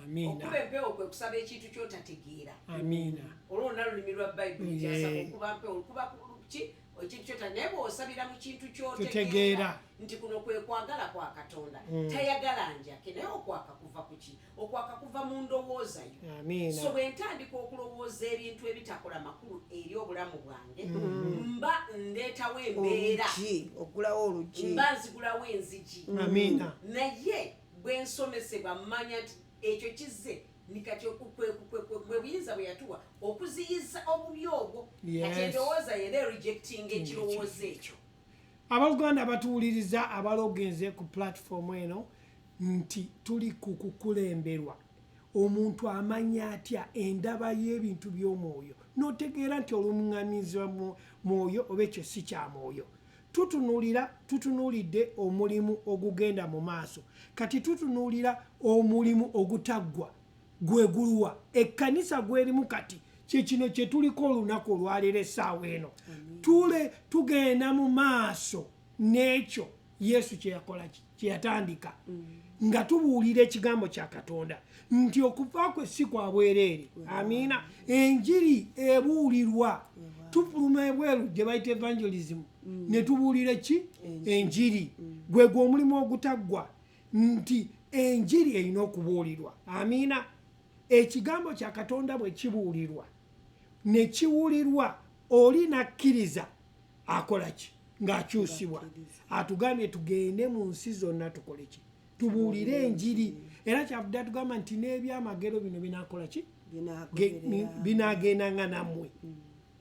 Amiina. Okuba empewo kwe kusaba ekintu ky'otategeera. Amiina. Olwo lwonna lulimi lwa Bayibuli kyasaba okuba mpewo, kuba ki ekintu kyota, naye bw'osabira mu kintu Kyotegeera. ky'otegeera nti kuno kwe kwagala kwa Katonda, tayagala njake, naye okwaka kuva ku ki? Okwaka kuva mu ndowooza yo. Amiina. So bwe ntandika okulowooza ebintu ebitakola makulu eri obulamu bwange, mba ndeetawo embeera. Oluggi, oggulawo oluggi. Mba nzigulawo enzigi. Amiina. Naye bwe nsomesebwa, mmanya nti ekyo kizze nikati bwe buyinza bwe yatuwa okuziyiza obubi obwo. Kati endowooza yera rejecting ekirowoozo ekyo. Abooluganda abatuwuliriza, abalogenze ku platform eno, nti tuli ku kukulemberwa. Omuntu amanya atya endaba y'ebintu by'omwoyo n'otegeera nti oluŋŋamizibwa mwoyo oba ekyo si kya mwoyo? Tutunuulidde omulimu ogugenda mu maaso. Kati tutunuulira omulimu ogutaggwa gwe guluwa ekkanisa gwerimu kati, kyekino kye tuliko olunaku olwaleero, essaawa eno. Tule tugenda mu maaso n'ekyo Yesu kyeyakola, kyeyatandika. Nga tubuulira ekigambo kya Katonda nti okufa kwe si kwa bwereere. Amiina. Enjiri ebuulirwa, tufuluma ebweru gye bayita evangelism, ne tubuulira ki? Enjiri. Gwe gwe omulimu ogutaggwa, nti enjiri erina okubuulirwa. Amiina. Ekigambo kya Katonda bwe kibuulirwa ne kiwulirwa, oli nakkiriza, akola ki? Ng'akyusibwa. Atugambye tugende mu nsi zonna, tukole ki? Tubuulire enjiri. Era kyavudde atugamba nti n'ebyamagero bino binakola ki? Binaagoberera. Binagendanga nammwe.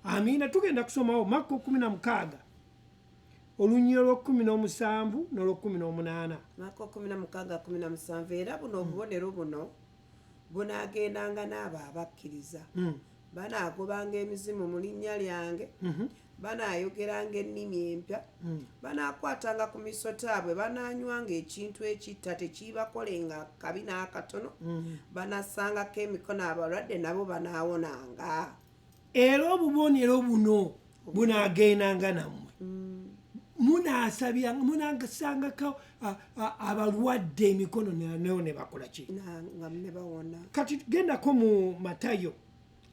Amiina. Tugenda kusomawo Makko 16, olunyiriri lw'o17 n'olw'o18. Mako 16:17. Era buno obubonero buno bunaagendanga n'abo abakkiriza: banaagobanga emizimu mu linnya lyange, banaayogeranga ennimi empya, banaakwatanga ku misota, bwe banaanywanga ekintu ekitta tekiibakolenga kabi n'akatono, banassangako emikono abalwadde, nabo banaawonanga. Era obubonero buno bunaagendanga nammwe, munaasabya, munaasangako abalwadde emikono, nayo ne bakola ki? Nga ne bawona. Kati gendako mu Matayo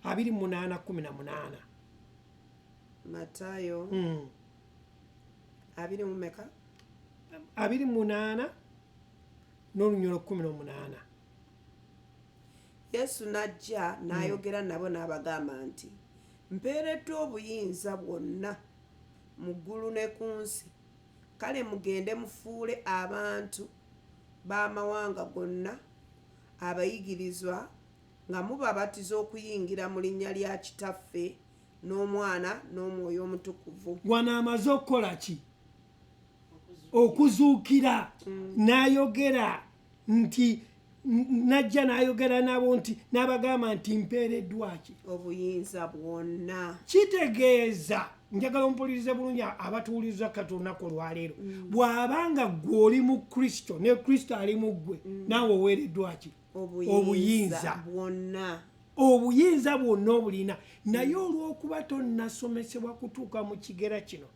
28:18. Matayo abiri mu meka? 28 n'olunyiriri 18. Yesu n'ajja n'ayogera nabo n'abagamba nti, "Mpeereddwa obuyinza bwonna mu ggulu ne ku nsi. Kale mugende mufuule abantu b'amawanga gonna abayigirizwa, nga mubabatiza okuyingira mu linnya lya Kitaffe n'Omwana n'Omwoyo Omutukuvu." Wano amaze okukola ki? Okuzuukira. N'ayogera nti najja n'ayogera nabo nti, n'abagamba nti, "Mpeereddwa ki?" Obuyinza bwonna. Kitegeeza, njagala ompulirize bulungi abatuwuliriza kati olunaku olwaleero, bw'abanga gwe oli mu Kristo ne Kristo ali mu ggwe, naawe oweereddwa ki? Obuyinza bwonna. Obuyinza bwonna obulina, naye olw'okuba tonnasomesebwa kutuuka mu kigera kino,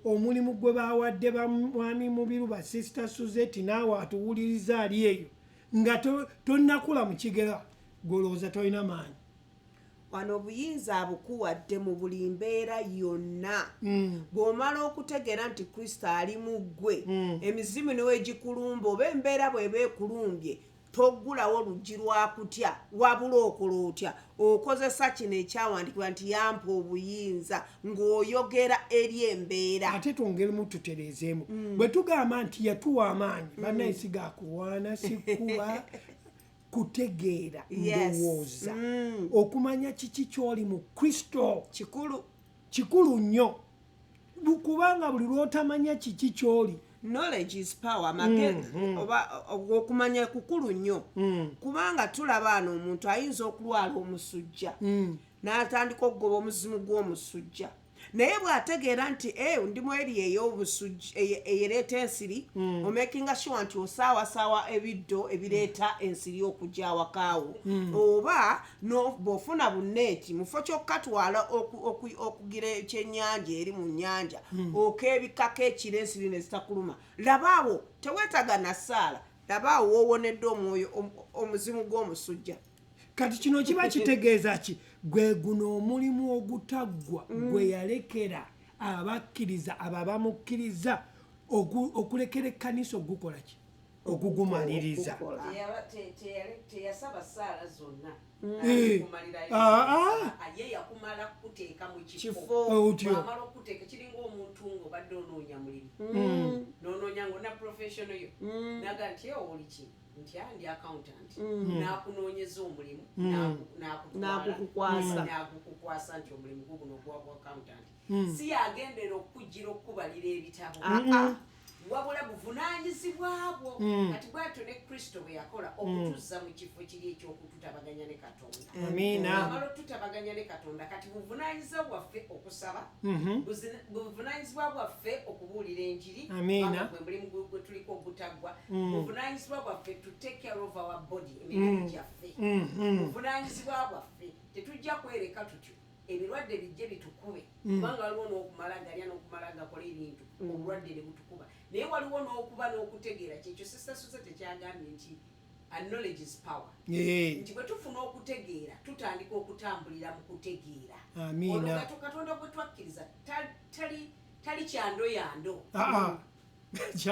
omulimu gwe bawadde bamwami Mubiru, ba Sister Suzeti, naawe atuwuliriza ali eyo nga tonnakula mu kigera, gwolowooza tolina maanyi. Wano obuyinza abukuwadde mu buli mbeera yonna. Bw'omala okutegeera nti Kristo ali mu ggwe, emizimu niwegikulumba oba embeera bw'eba ekulumbye, toggulawo luggi lwakutya, wabula okola otya? Okozesa kino ekyawandiikibwa nti, "Yampa obuyinza," ng'oyogera eri embeera. Ate twongeremu tutereezeemu. Bwe tugamba nti yatuwa amaanyi, bannaye si gakulwana, si kuba kutegeera, ndowooza okumanya kiki kyoli mu Kristo. Kikulu. Kikulu nnyo, kubanga buli lw'otamanya kiki kyoli. Knowledge is power. Amagezi oba okumanya kukulu nnyo, kubanga tulaba ano omuntu ayinza okulwala omusujja n'atandika okugoba omuzimu gw'omusujja, naye bw'ategeera nti, "Eh, ndi mu eri ey'obusujja eyereeta ensiri," omakinga sure nti osaawasaawa ebiddo ebireeta ensiri okujja awakaawo, oba bw'ofuna buneeti mufo ky'okukatwala okugira ekyennyanja eri mu nnyanja, okeebikako ekiro ensiri ne zitakuluma. Labaawo, teweetaga na ssaala, labaawo woowonedde omwoyo omuzimu gw'omusujja. Kati kino kiba kitegeeza ki? Gwe guno omulimu ogutaggwa gwe yalekera abakkiriza, abo abamukkiriza, okulekera ekkanisa ogukola ki? Okugumaliriza. Okukola. Teyasaba ssaala zonna. Eh. Ah, ah. Ye yakumala kuteeka mu kifo. Kifo. Otyo. Bw'amala okuteeka, kiringa omuntu ng'obadde onoonya mulimu, n'onoonya ng'onna professional yo, naga nti, "Ewo oli ki?" Nti, "Ah, ndi accountant." N'akunoonyeza omulimu, n'akutwala, N'agukukwasa. n'agukukwasa nti omulimu guguno ogwa bwa accountant. Si yagendera okukujjira okukubalira ebitabo, Ah, ah. wabula buvunaanyizibwa bwo. Kati bwatyo ne Kristo bwe yakola okutuzza mu kifo kiri ekyokututabaganya ne Katonda. Amiina. Amala otutabaganya ne Katonda, kati buvunaanyizibwa bwaffe okusaba, buvunaanyizibwa bwaffe okubuulira enjiri. Amiina. Kubanga gwe mulimu gwe tuliko ogutaggwa. Buvunaanyizibwa bwaffe to take care of our body, emibiri gyaffe. Buvunaanyizibwa bwaffe, tetujja kwereka tutyo. Ebirwadde bijje bitukube, kubanga waliwo n'okumala galya n'okumala gakola ebintu, obulwadde ne butukuba. Naye waliwo n'okuba n'okutegeera. Kyekyo Sister Suze tekyagambye nti "knowledge is power", nti bwe tufuna okutegeera, tutandika okutambulira mu kutegeera. Amiina. Olwo Katonda gwe twakkiriza tali kyando yando. Ah, ah.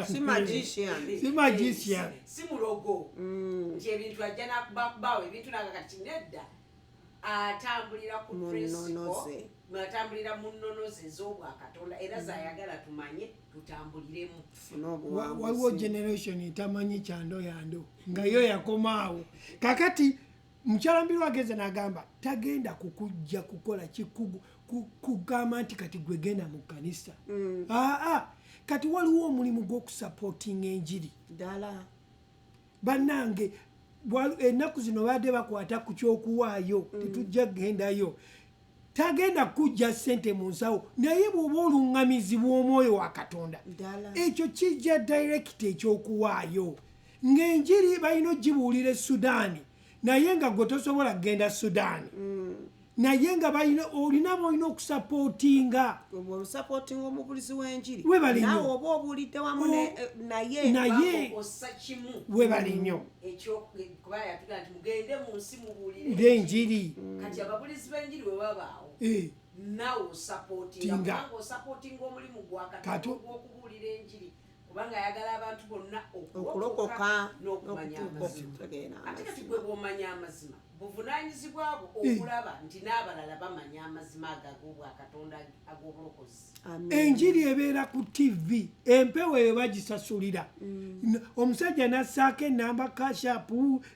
Si magician. Si magician. Si mulogo nti ebintu ajja nakubakubaawo ebintu naga. Kati nedda, atambulira ku Mu principle, nnono ze. atambulira mu nnono ze ez'obwakatonda, era zayagala tumanye, tutambuliremu. Tufune Waliwo obuwanguzi. generation etamanyi kyando yando, nga yo yakomaawo. Kakati mukyala Mbiru ageze n'agamba tagenda kukujja kukola kikugu kugamba nti kati gwe genda mu kkanisa. Aa, kati waliwo omulimu gw'okusupportinga enjiri. Ddala. Bannange, ennaku zino badde bakwata ku kyokuwaayo, tetujja kugendayo. Tagenda kujja ssente mu nsawo, naye bw'oba oluŋŋamizibwa omwoyo wa Katonda, Ddala. ekyo kijja direct. Ekyokuwaayo, ng'enjiri balina ogibuulira e Sudaani, naye nga gwe tosobola kugenda Sudaani, naye nga balina olina bolina okusupportinga. Osupportinga omubulizi w'enjiri. Webale nnyo. Naawe oba obuulidde wamu naye. Naye ossa kimu. Webale nnyo. Ekyo kuba yatugaa nti mugende mu nsi mubuulire ng'enjiri. Kati ababulizi b'enjiri bwe babaawo, naawe osupportinga, Tinga. kubanga osupportinga omulimu gwa Katonda ogw'okubuulira enjiri, kubanga ayagala abantu bonna okulokoka n'okumanya amazima. Okutegeera Ate kati amazima. gwe bw'omanya amazima, buvunaanyizibwa bwo okulaba nti n'abalala bamanya amazima ago ag'obwakatonda ag'obulokozi. Amen. Enjiri ebeera ku TV, empewo eyo bagisasulira. Omusajja nassaako enamba, Cash App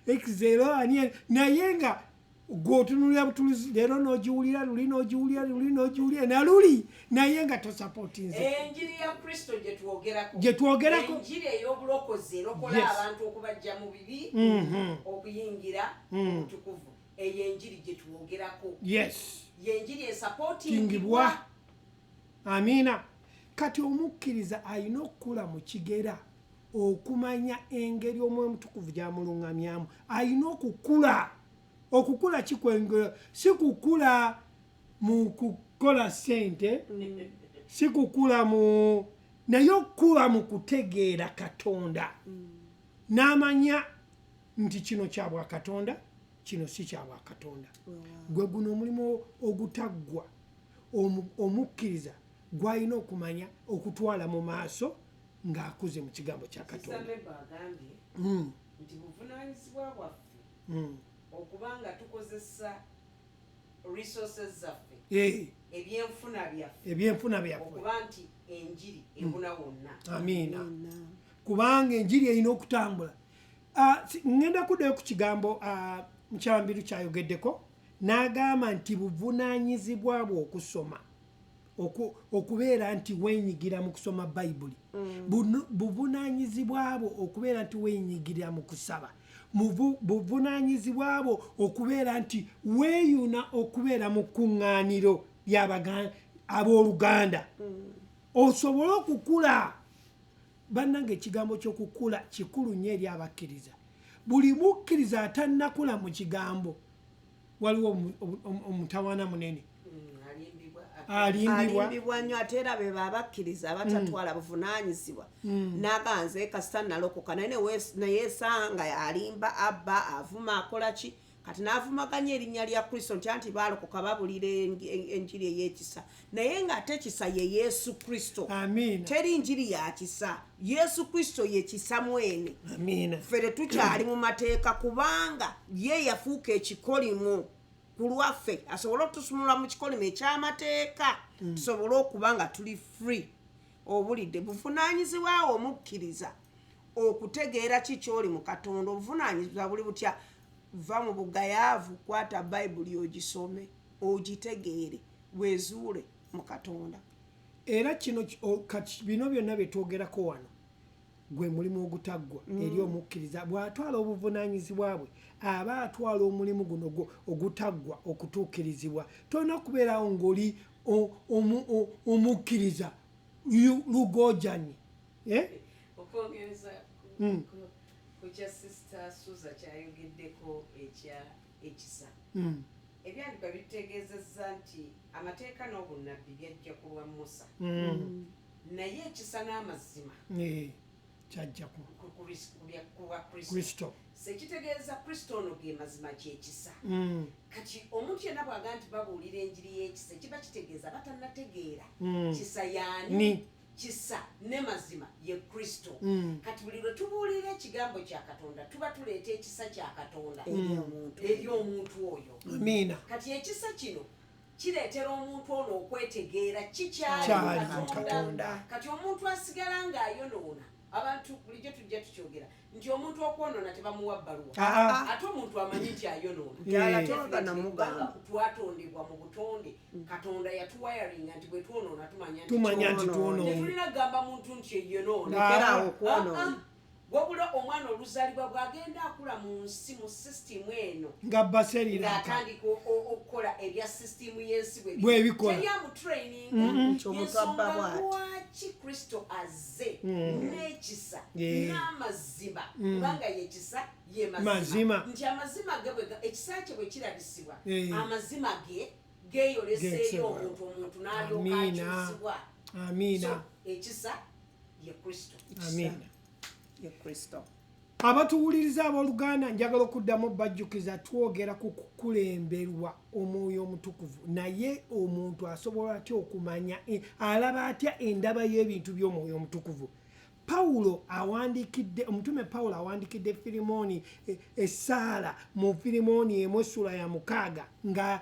x0 ani, naye nga gweotunulira butulizi leero n'ogiwulira luli, n'ogiwulira luli, n'ogiwulira naluli, naye nga tosupportinze. Enjiri ya Kristo gye twogerako. Gye twogerako. Enjiri ey'obulokozi erokola abantu okubajja mu bibi okuyingira mu butukuvu, eyo enjiri gye twogerako, yenjiri esupportingibwa. Tingibwa. Amiina. Kati omukkiriza alina okukula mu kigera okumanya engeri omwoyo omutukuvu gyamuluŋŋamyamu. Alina okukula. Okukula kikwengera, si kukula mu kukola ssente, si kukula mu, naye okukula mu kutegeera Katonda, n'amanya nti kino kya bwakatonda, kino si kya bwakatonda. Gwe guno omulimu ogutaggwa omukkiriza gwalina okumanya okutwala mu maaso ng'akuze mu kigambo kya Katonda. Sister agambye nti buvunaanyizibwa bwaffe okuba nga tukozesa resources zaffe, ebyenfuna byaffe, ebyenfuna byaffe, okuba nti enjiri ebuna wonna. Amiina, kubanga enjiri erina okutambula. Ah, ŋŋenda kuddayo ku kigambo mukyala Mbiru kyayogeddeko, n'agamba nti buvunaanyizibwa bwe okusoma, okubeera nti weenyigira mu kusoma Bayibuli. Buvunaanyizibwa bwo okubeera nti weenyigira mu kusaba. Buvunaanyizibwa bwo okubeera nti weeyuna okubeera mu kuŋŋaaniro ly'abooluganda osobole okukula. Bannange, ekigambo ky'okukula kikulu nnyo eri abakkiriza. Buli mukkiriza atannakula mu kigambo, waliwo omutawaana munene. Alimbibwa. Alimbibwa. Alimbibwa nnyo. Ate era be babakkiriza abatatwala buvunaanyizibwa, naganze kasita nalokoka, naye neyeesanga alimba, abba, avuma, akola ki, kati n'avumaganya erinnya lya Kristo nti anti baalokoka, babulira enjiri ey'ekisa, naye ng'ate kisa ye Yesu Kristo. Amiina. Teri njiri ya kisa, Yesu Kristo ye kisa mwene. Amiina. Ffe tetukyali mu mateeka, kubanga ye yafuuka ekikolimo ku lwaffe asobole okutusumulula mu kikolimo eky'amateeka, tusobole okuba nga tuli free. Obulidde buvunaanyizibwawo omukkiriza okutegeera ki kyoli mu Katonda. Obuvunaanyizibwa buli butya? Va mu bugayaavu, kwata Bayibuli ogisome, ogitegeere, wezuule mu Katonda. Era kino kati bino byonna bye twogerako wano gwe mulimu ogutaggwa eri omukkiriza. Bw'atwala obuvunaanyizibwa bwe, aba atwala omulimu guno ogutaggwa okutuukirizibwa. Tolina kubeerawo ng'oli omukkiriza lugojani, eh? Okwongereza ku kya Sister Suza kyayogeddeko ekya ekisa. Ebyandikwa bitutegeezezza nti amateeka n'obunnabbi byajja ku lwa Musa, naye ekisa n'amazima Kyajja ku ku lwa Kristo. Kristo. Sekitegeeza Kristo ono ge mazima, kyekisa. Kati omuntu yenna bw'aga nti babuulira enjiri y'ekisa, kiba kitegeeza batannategeera kisa yaani. Ni. Kisa ne mazima ye Kristo. Kati buli lwe tubuulira ekigambo kya Katonda, tuba tuleeta ekisa kya Katonda eri omuntu. Eri omuntu oyo. Amiina. Kati ekisa kino kireetera omuntu ono okwetegeera kikyali Kyali mu mu Katonda. Kati omuntu asigala ng'ayonoona, abantu bulijjo tujja tukyogera nti omuntu okwonoona tebamuwa bbaluwa. Ate omuntu amanyi nti ayonoona. Ddala. Eh. Toga namugamba. Kubanga twatondebwa mu butonde, Katonda yatuwayaringa nti bwe twonoona tumanya nti Tumanya nti Twonoona. twonoona. Tetulina kugamba muntu nti eyonoona. Lekeraawo okwonoona. Wabula omwana oluzaalibwa, bw'agenda akula mu nsi, mu sisitimu eno, nga baseriraka ng'atandika okukola ebya sisitimu y'ensi Bw'ebikola. Teri amutraining. Nti omuntu abba bw'ati. Lwaki Kristo azze n'ekisa n'amazima? Kubanga yekisa, ye Mazima. mazima. Nti amazima ge ekisa kye bwe kirabisibwa, amazima ge geeyolesa eri Geeyolesebwa. omuntu n'alyoka Amiina. akyusibwa. Amiina. So, ekisa ye Kristo. Amiina. Ye Kristo. Abatuwuliriza abooluganda, njagala okuddamu bajjukiza, twogera ku kukulemberwa Omwoyo Omutukuvu. Naye omuntu asobola atya okumanya, alaba atya endaba y'ebintu by'Omwoyo Omutukuvu? Pawulo awandiikidde, omutume Pawulo awandiikidde Firimoni essaala mu Firimoni 1 essula ya 6, nga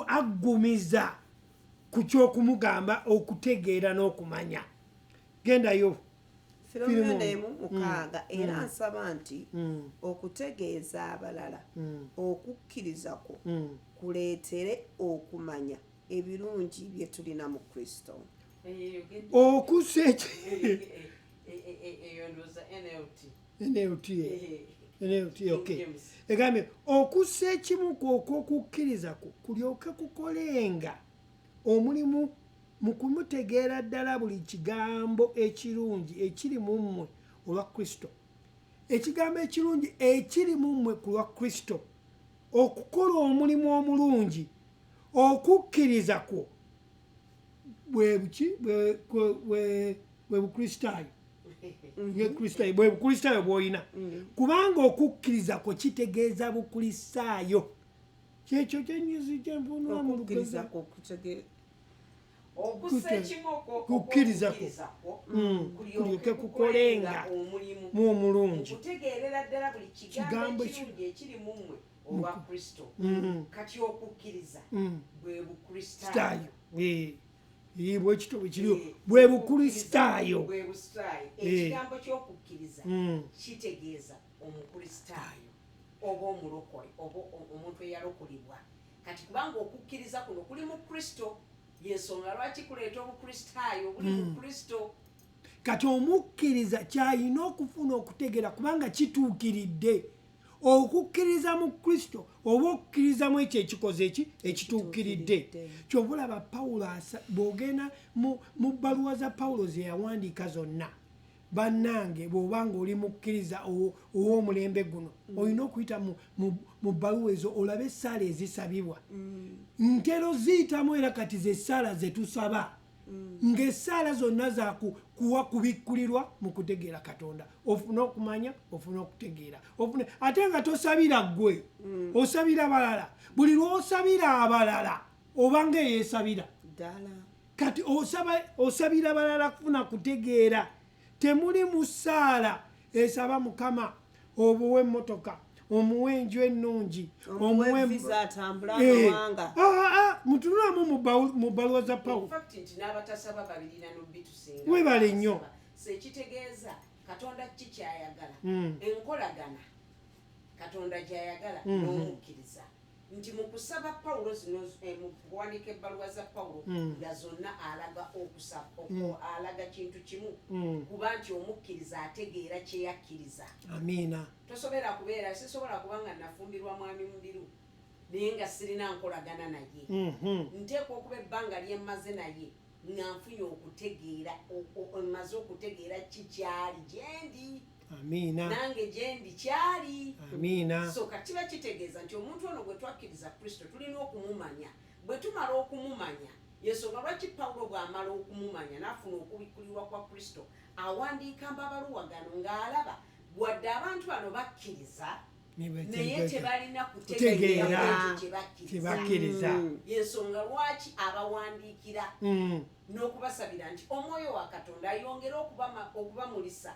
aggumiza ku kyokumugamba okutegeera n'okumanya. Gendayo. Firimoni Firimoni. 1:6: "Era nsaba nti okutegeeza abalala okukkiriza kwo kuleetere okumanya ebirungi bye tulina mu Kristo." Okussa Eyo ndowooza NLT. NLT. NLT, okay. James. Egambye okussa ekimu ku okw'okukkiriza kwo kulyoke kukolenga omulimu mu kumutegeera ddala buli kigambo ekirungi ekiri mu mmwe olwa Kristo, ekigambo ekirungi ekiri mu mmwe ku lwa Kristo, okukola omulimu omulungi. Okukkiriza kwo bwe buki? Bwe bukristaayo. Ye Kristaayo, bwe bukristaayo bw'olina, kubanga okukkiriza kwo kitegeeza bukristaayo. Kyekyo kyenyuzi kyenvunula mu Okukkiriza Luganda. kwo Okussa ekimu Kukkiriza kwo. okw'okukkiriza kwo Kulyoke kulyoke kukolenga kukolenga omulimu mu omulungi okutegeerera ddala buli Kigambo kigambo ekirungi ekiri mu mmwe olwa Kristo. Kati okukkiriza bwe bukristaayo. Kristaayo. Bwekito bwe kiriyo, bwe bukristaayo. Bwe bukristaayo. Ekigambo ky'okukkiriza kitegeeza omukristaayo oba omulokole oba omuntu eyalokolebwa. Kati kubanga okukkiriza kuno kuli mu Kristo, yensonga lwaki kuleeta obukristaayo buli mu Kristo. Kati omukkiriza kyalina okufuna okutegeera, kubanga kituukiridde. Okukkiriza mu Kristo oba okukkiriza mu ekyo ekikoze eki ekituukiridde. Ekituukiridde. Kyova olaba Pawulo bw'ogenda mu bbaluwa za Pawulo ze yawandiika zonna, bannange, bw'oba nga oli mukkiriza ow'omulembe guno, olina okuyita mu bbaluwa ezo olabe essaala ezisabibwa. Ntero ziyitamu, era kati zessaala zetusaba, ng'essaala zonna za kuwa kubikkulirwa mu kutegeera Katonda, ofune okumanya, ofune okutegeera, ofune. Ate nga tosabira ggwe, osabira balala. Buli lw'osabira abalala, obanga eyeesabira. Ddala. Kati osabira balala kufuna kutegeera. Temuli mu ssaala esaba Mukama obuwe emmotoka, omuwe enju ennungi, omuwe visa atambule amawanga. Mutunulamu mu bbaluwa za Pawulo. In fact, nti n'abatasaba babirina nobitusinga. Weebale nnyo. So ekitegeeza Katonda ki kyayagala? Enkolagana Katonda gyayagala n'omukkiriza. Nti mu kusaba Pawulo zino, mu kuwandiika ebbaluwa za Pawulo, nga zonna alaga okusaba, alaga kintu kimu, kuba nti omukkiriza ategeera kye yakkiriza. Amiina. Tosobola kubeera, sisobola kuba nga nafumbirwa mwami Mubiru naye nga sirina nkolagana naye. Nteekwa okuba ebbanga lyemmaze naye nga nfunye okutegeera, maze okutegeera kikyali gyendi. Amiina. Nange gyendi kyali. Amiina. So kati kiba kitegeeza nti omuntu ono gwe twakkiriza Kristo tulina okumumanya. Bwe tumala okumumanya, yensonga lwaki Pawulo bw'amala okumumanya n'afuna okubikkulirwa kwa Kristo, awandiika amabaluwa gano ng'alaba wadde abantu bano bakkiriza, naye tebalina kutegeera Kutegeera. ekyo kye bakkiriza. Kyebakkiriza. Yensonga lwaki abawandiikira n'okubasabira nti omwoyo wa Katonda ayongere okubamulisa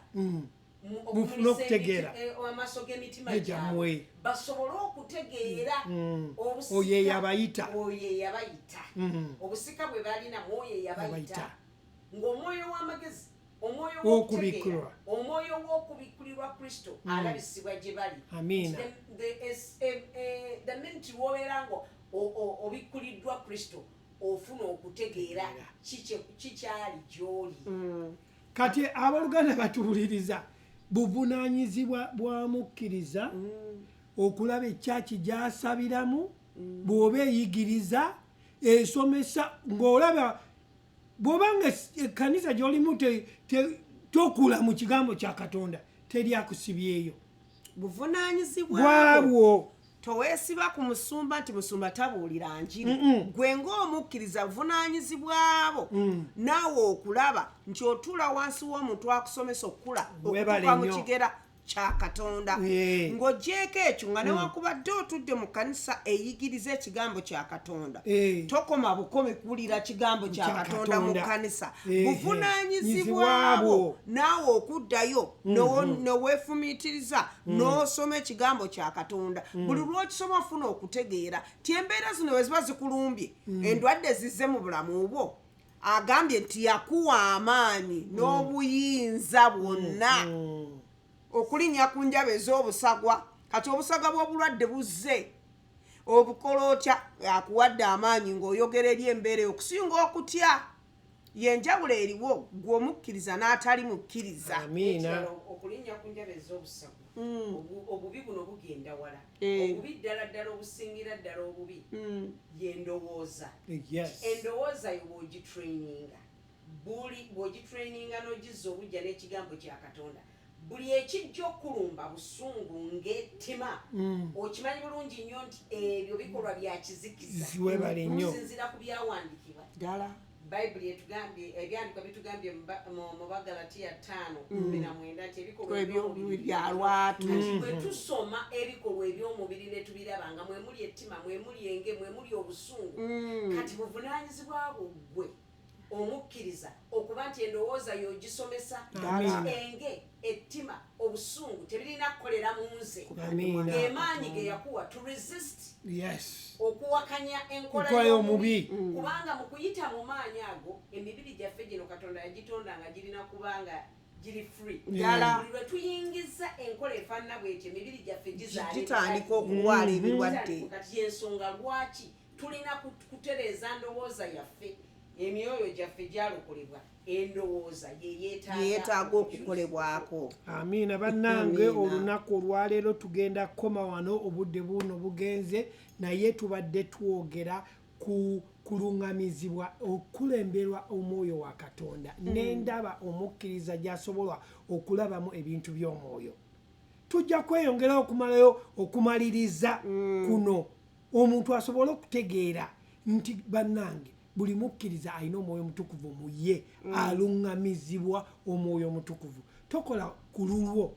Mufune okumulisa okutegeera. amaaso g'emitima Gyammwe. gyabwe basobole okutegeera obusika- Oyo eyabayita. Oyo eyabayita, obusika bwe balina mu oyo eyabayita, Yabayita. ng'omwoyo w'amagezi, omwoyo W'okubikkulirwa. w'okutegeera, omwoyo w'okubikkulirwa Kristo alabisibwa gye bali. Amiina. The minute wobeera nga obikkuliddwa Kristo, ofuna okutegeera kikyali gy'oli. Kati abooluganda batuwuliriza, buvunaanyizibwa bwa mukkiriza okulaba ekyaki gy'asabiramu, bw'oba eyigiriza, esomesa, ng'olaba bw'oba nga ekkanisa gy'olimu tokula mu kigambo kya Katonda, teri akusibyeyo. Buvunaanyizibwa bwabwo. Toweesiba ku musumba nti musumba tabuulira njiri. Gwe ng'omukkiriza, buvunaanyizibwabo naawe okulaba nti otuula wansi w'omuntu akusomesa okukula Weebale okutuuka mu nnyo. kigera kya Katonda. Ng'ogyeko ekyo, nga newankubadde otudde mu kanisa eyigiriza ekigambo kya Katonda, tokoma bukomi kuwulira kigambo kya Kya Katonda mu Katonda. kanisa. Buvunaanyizibwabo. Buvunaanyizibwabo naawe okuddayo neweefumiitiriza n'osoma ekigambo kya Katonda. Buli lwokisoma ofuna okutegeera ti embeera zino bwe ziba zikulumbye, endwadde zizze mu bulamu bwo, agambye nti yakuwa amaanyi n'obuyinza bwonna okulinnya ku njaba ez'obusagwa. Kati obusagwa bw'obulwadde buzze, obukola otya? Akuwadde amaanyi ng'oyogera eri embeera eyo okusinga okutya. Yenjawulo eriwo gwe omukkiriza n'atali mukkiriza. Amiina. Ekirala, okulinnya ku njaba ez'obusagwa, obubi buno bugenda wala. Obubi ddala ddala, obusingira ddala obubi, yendowooza. Endowooza yo bw'ogitraininga, buli bw'ogitraininga n'ogizza obujja n'ekigambo kya Katonda, buli ekijja okulumba, busungu ng'ettima, okimanyi bulungi nnyo nti ebyo bikolwa bya kizikiza. Webale nnyo. Okusinziira ku byawandiikibwa, Ddala. Bayibuli etugambye, ebyandikwa bitugambye mu Bagalatiya 5:19 nti ebikolwa Ebyomubiri eby'omubiri bya lwatu. Kati bwe tusoma ebikolwa eby'omubiri ne tubiraba nga mwe muli ettima, mwe muli enge, mwe muli obusungu, kati buvunaanyizibwa bwo ggwe omukkiriza okuba nti endowooza y'ogisomesa Amiina. nti enge, ettima, obusungu tebirina kukolera mu nze. Amiina. Gemaanyi ge yakuwa to resist, okuwakanya enkola Enkola y'omubi. y'omubi, kubanga mu kuyita mu maanyi ago, emibiri gyaffe gino Katonda yagitonda nga girina kubanga giri free. Ddala. Buli lwe tuyingiza enkola efaanana bwetyo, emibiri gyaffe gizaala Gitandika ebirwadde. okulwala ebirwadde. Kati yensonga lwaki tulina kutereeza ndowooza yaffe. Emyoyo gyaffe gyalokolebwa, endowooza yeyeetaaga Yeetaaga okukolebwako. Amiina bannange. Amiina. Olunaku olwaleero tugenda kukoma wano, obudde buno bugenze, naye tubadde twogera ku kuluŋŋamizibwa, okulemberwa omwoyo wa Katonda, n'endaba omukkiriza gy'asobola okulabamu ebintu by'omwoyo. Tujja kweyongera okumalayo okumaliriza kuno, omuntu asobole okutegeera nti bannange, buli mukkiriza alina omwoyo omutukuvu mu ye, aluŋŋamizibwa omwoyo omutukuvu. Tokola ku lulwo,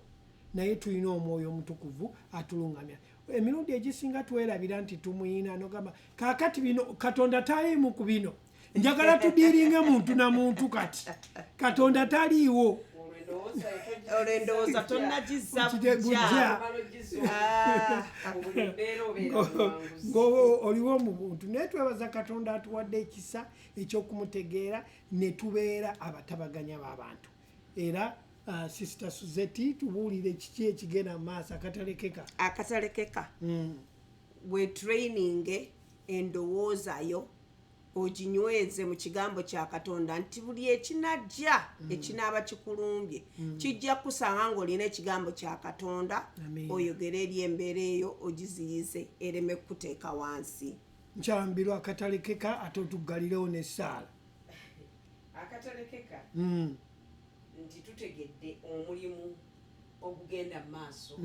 naye tulina omwoyo omutukuvu atuluŋŋamya. Emirundi egisinga twerabira nti tumuyina, nogamba kaakati bino Katonda taliimu ku bino, njagala tudiiringe muntu na muntu, kati Katonda taliiwo. Olwo endowooza Olwo endowooza tonnagizza Bujja. bujja. Ng'oliwo mu buntu, naye twebaza Katonda atuwadde ekisa ekyokumutegeera ne tubeera abatabaganya b'abantu. Era Sister Suzeti, tubuulire kiki ekigenda mu maaso akatalekeka. Akatalekeka, we training endowooza yo oginyweze mu kigambo kya Katonda, nti buli ekinajja ekinaaba kikulumbye kijja kusanga ng'olina ekigambo kya Katonda. Amiina. Oyogere eri embeera eyo, ogiziyize ereme kukuteeka wansi. Nkyambirwa, akatalekeka, ate otuggalirewo n'essaala. Akatalekeka nti tutegedde omulimu. Ogugenda mu maaso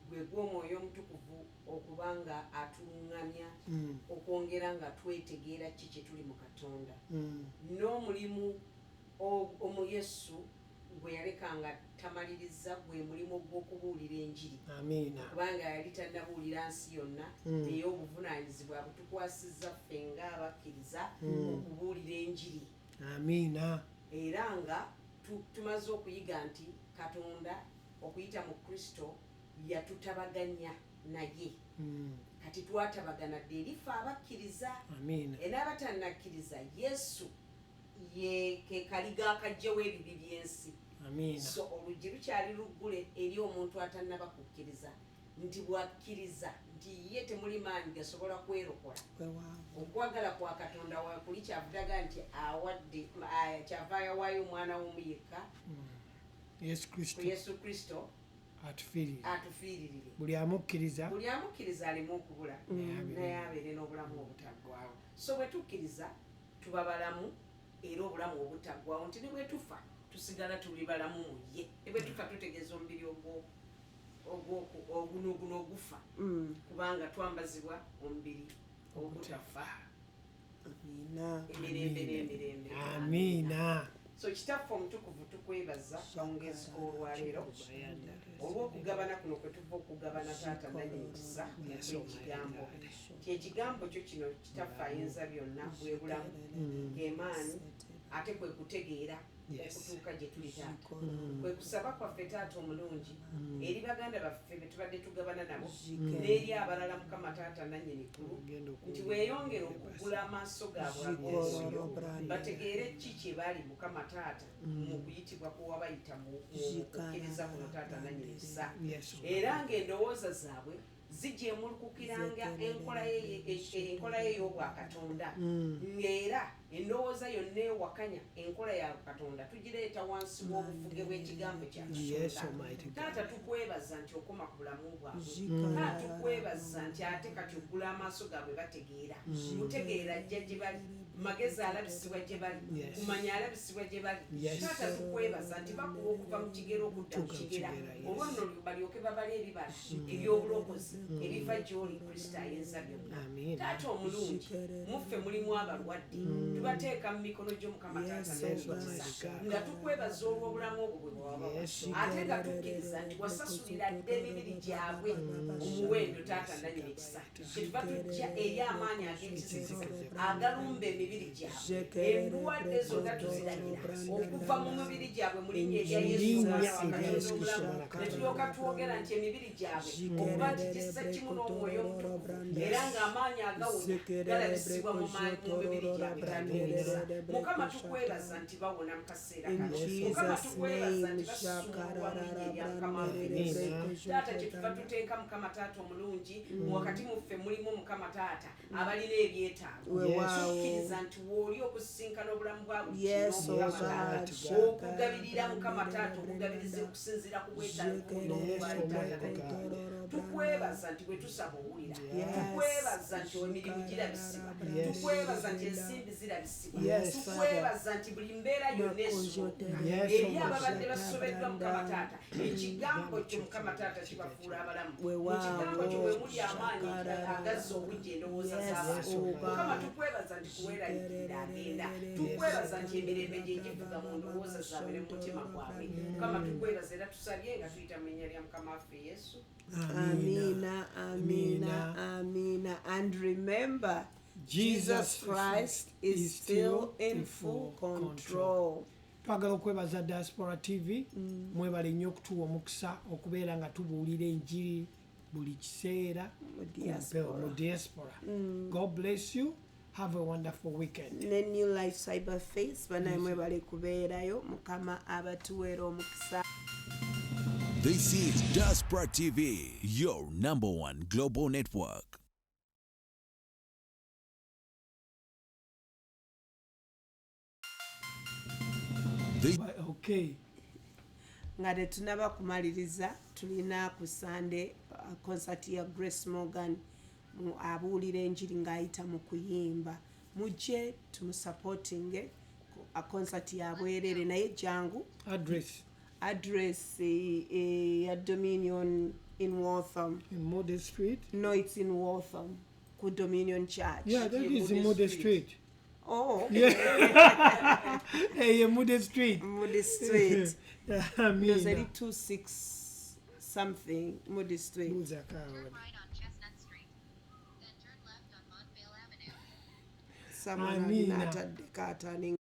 gwe gw'Omwoyo Omutukuvu okuba nga atuluŋŋamya okwongera nga twetegeera ki kye tuli mu Katonda, n'omulimu omu Yesu gwe yaleka nga tamaliriza, gwe mulimu gw'okubuulira enjiri, Amiina. Kubanga yali tannabuulira nsi yonna, naye obuvunaanyizibwa butukwasizza ffe ng'abakkiriza okubuulira enjiri. Amiina. Era nga tumaze okuyiga nti Katonda okuyita mu Kristo yatutabaganya naye. Kati twatabagana dde eri ffe abakkiriza. Amiina. Era abatannakkiriza, Yesu ye ke kaliga akajjawo ebibi by'ensi. Amiina. So oluggi lukyali luggule eri omuntu atannaba kukkiriza, nti bwakkiriza nti ye temuli maanyi gasobola kwerokola, okwagala kwa Katonda wakuli, kyavudaga nti awadde kyava yawaayo omwana w'omu yekka, Yesu ku Kristo, Yesu Kristo, atufiirire, atufiiririre, buli amukkiriza buli amukkiriza aleme okubula, Naye naye abeere n'obulamu obutaggwawo. So bwe tukkiriza tuba balamu, era obulamu obutaggwawo, nti ne bwe tufa tusigala tuli balamu mu ye. Ne bwe tufa tutegeeza omubiri oguno guno ogufa, kubanga twambazibwa omubiri ogutafa Amiina. emirembe n'emirembe. Amiina. So Kitaffe omutukuvu, tukwebaza ongezi olwaleero olw'okugabana kuno kwe tuva okugabana, Taata nanyini kisa, ekigambo kyekigambo kyo kino. Kitaffe ayinza byonna, bwe bulamu, gemaanyi, ate kwe kutegeera okutuuka gye tuli. Taata, kwe kusaba kwaffe, Taata omulungi, eri baganda baffe be tubadde tugabana nabo n'eri abalala, Mukama Taata nanyini ggulu, nti weeyongere okugula amaaso gaabwe ag'omwoyo bategeere ki kye bali, Mukama Taata, mu kuyitibwa kwe wabayita mu kukkiriza kuno, Taata nanyini kisa, era ng'endowooza zaabwe zijemulukukiranga enkola ye y'obwakatonda, ng'era endowooza yonna ewakanya enkola ya Katonda tugireeta wansi w'obufuge bw'ekigambo kya Katonda. Almighty God. Taata, tukwebaza nti okoma ku bulamu bwabwe. Taata, tukwebaza nti ate kati oggula amaaso gaabwe bategeera, kutegeera ajja gye bali, magezi alabisibwa gye bali, kumanya alabisibwa gye bali. Taata, tukwebaza nti bakuwa okuva mu kigero okudda mu Tuuka mu kigera, kigera, yes. olwo nno balyoke babale ebibala eby'obulokozi ebiva gy'oli, Kristo ayinza byonna. Amiina. Taata omulungi, muffe mulimu abalwadde, tubateeka mu mikono gyo, Mukama Taata n'omukisa, nga tukwebaza olw'obulamu obwo bwe bwabawa, ate nga tukkiriza nti wasasulira dda emibiri gyabwe omuwendo. Taata nanyini kisa, kyetuva tujja eri amaanyi ag'ekizikiza agalumba emibiri gyabwe, endwadde zonna tuziragira okuva mu mibiri gyabwe mu linnya erya Yesu, Linnya Omwana wa erya Katonda Yesu Kristo, omulamu. Omwana wa Ne tulyoka twogera nti emibiri gyabwe okuba nti gissa kimu n'Omwoyo Omutukuvu, era ng'amaanyi agawonya galabisibwa mu mibiri gyabwe. Taata, Mukama, tukwebaza nti bawona mu kaseera kano. Mukama, tukwebaza nti basumulwa mu linnya erya Mukama waffe Yesu. Taata, kyetuva tuteeka, Mukama Taata omulungi, wakati muffe mulimu, Mukama Taata, abalina ebyetaago. Tukkiriza nti wooli okusisinkana obulamu bwa buli kino, Mukama Taata, okugabirira, Mukama Taata, okugabiriza okusinziira ku bwetaavu bw'obwali. Taata, tukwebaza nti bwe tusaba owulira. Tukwebaza nti emirimu girabisibwa. Tukwebaza nti ensimbi zirabisibwa. Tukwebaza nti buli mbeera yonna esooka eri ababadde basobeddwa, Mukama Taata, ekigambo kyo, Mukama Taata, kibafuula abalamu. Mu kigambo kyo bwe muli amaanyi agazza obujja endowooza z'abantu. Mukama, tukwebaza nti kuweeraliikirira agenda. Tukwebaza nti emirembe gye givuga mu ndowooza zaabwe ne mu mutima gwabwe. Mukama, tukwebaza era tusabye nga tuyita mu linnya lya Mukama waffe Yesu. Amina, amina, amina. And remember, Jesus Christ is still in full control. Twagala okwebaza Diaspora TV. Mwebale nnyo okutuwa omukisa okubeera nga tubuulira enjiri buli kiseera Mu diaspora. mu diaspora. God bless you. Have a wonderful weekend. Ne New Life Cyber Face banaye, mwebale kubeerayo. Mukama abatuweera omukisa. This is Diaspora TV, your number one global network. This Okay. Nga tetunaba kumaliriza, tulina ku Sande concert ya Grace Morgan, abuulira enjiri ng'ayita mu kuyimba. Mujje tumusupportinge. Concert ya bwerere, naye jangu. Address? Address ya Dominion in Waltham. In Moody Street. No, it's in Waltham, ku Dominion Church. Yeah, that Yeah, is in Moody Moody Street. Street. Oh. Yeah. Hey, Moody Street. Moody Street. Amina. Eri 26 something Moody Street. Buuzaako awo. Turn right on Chestnut Street. Then turn left on Montvale Avenue. Someone Amina. alina ataddeko atani.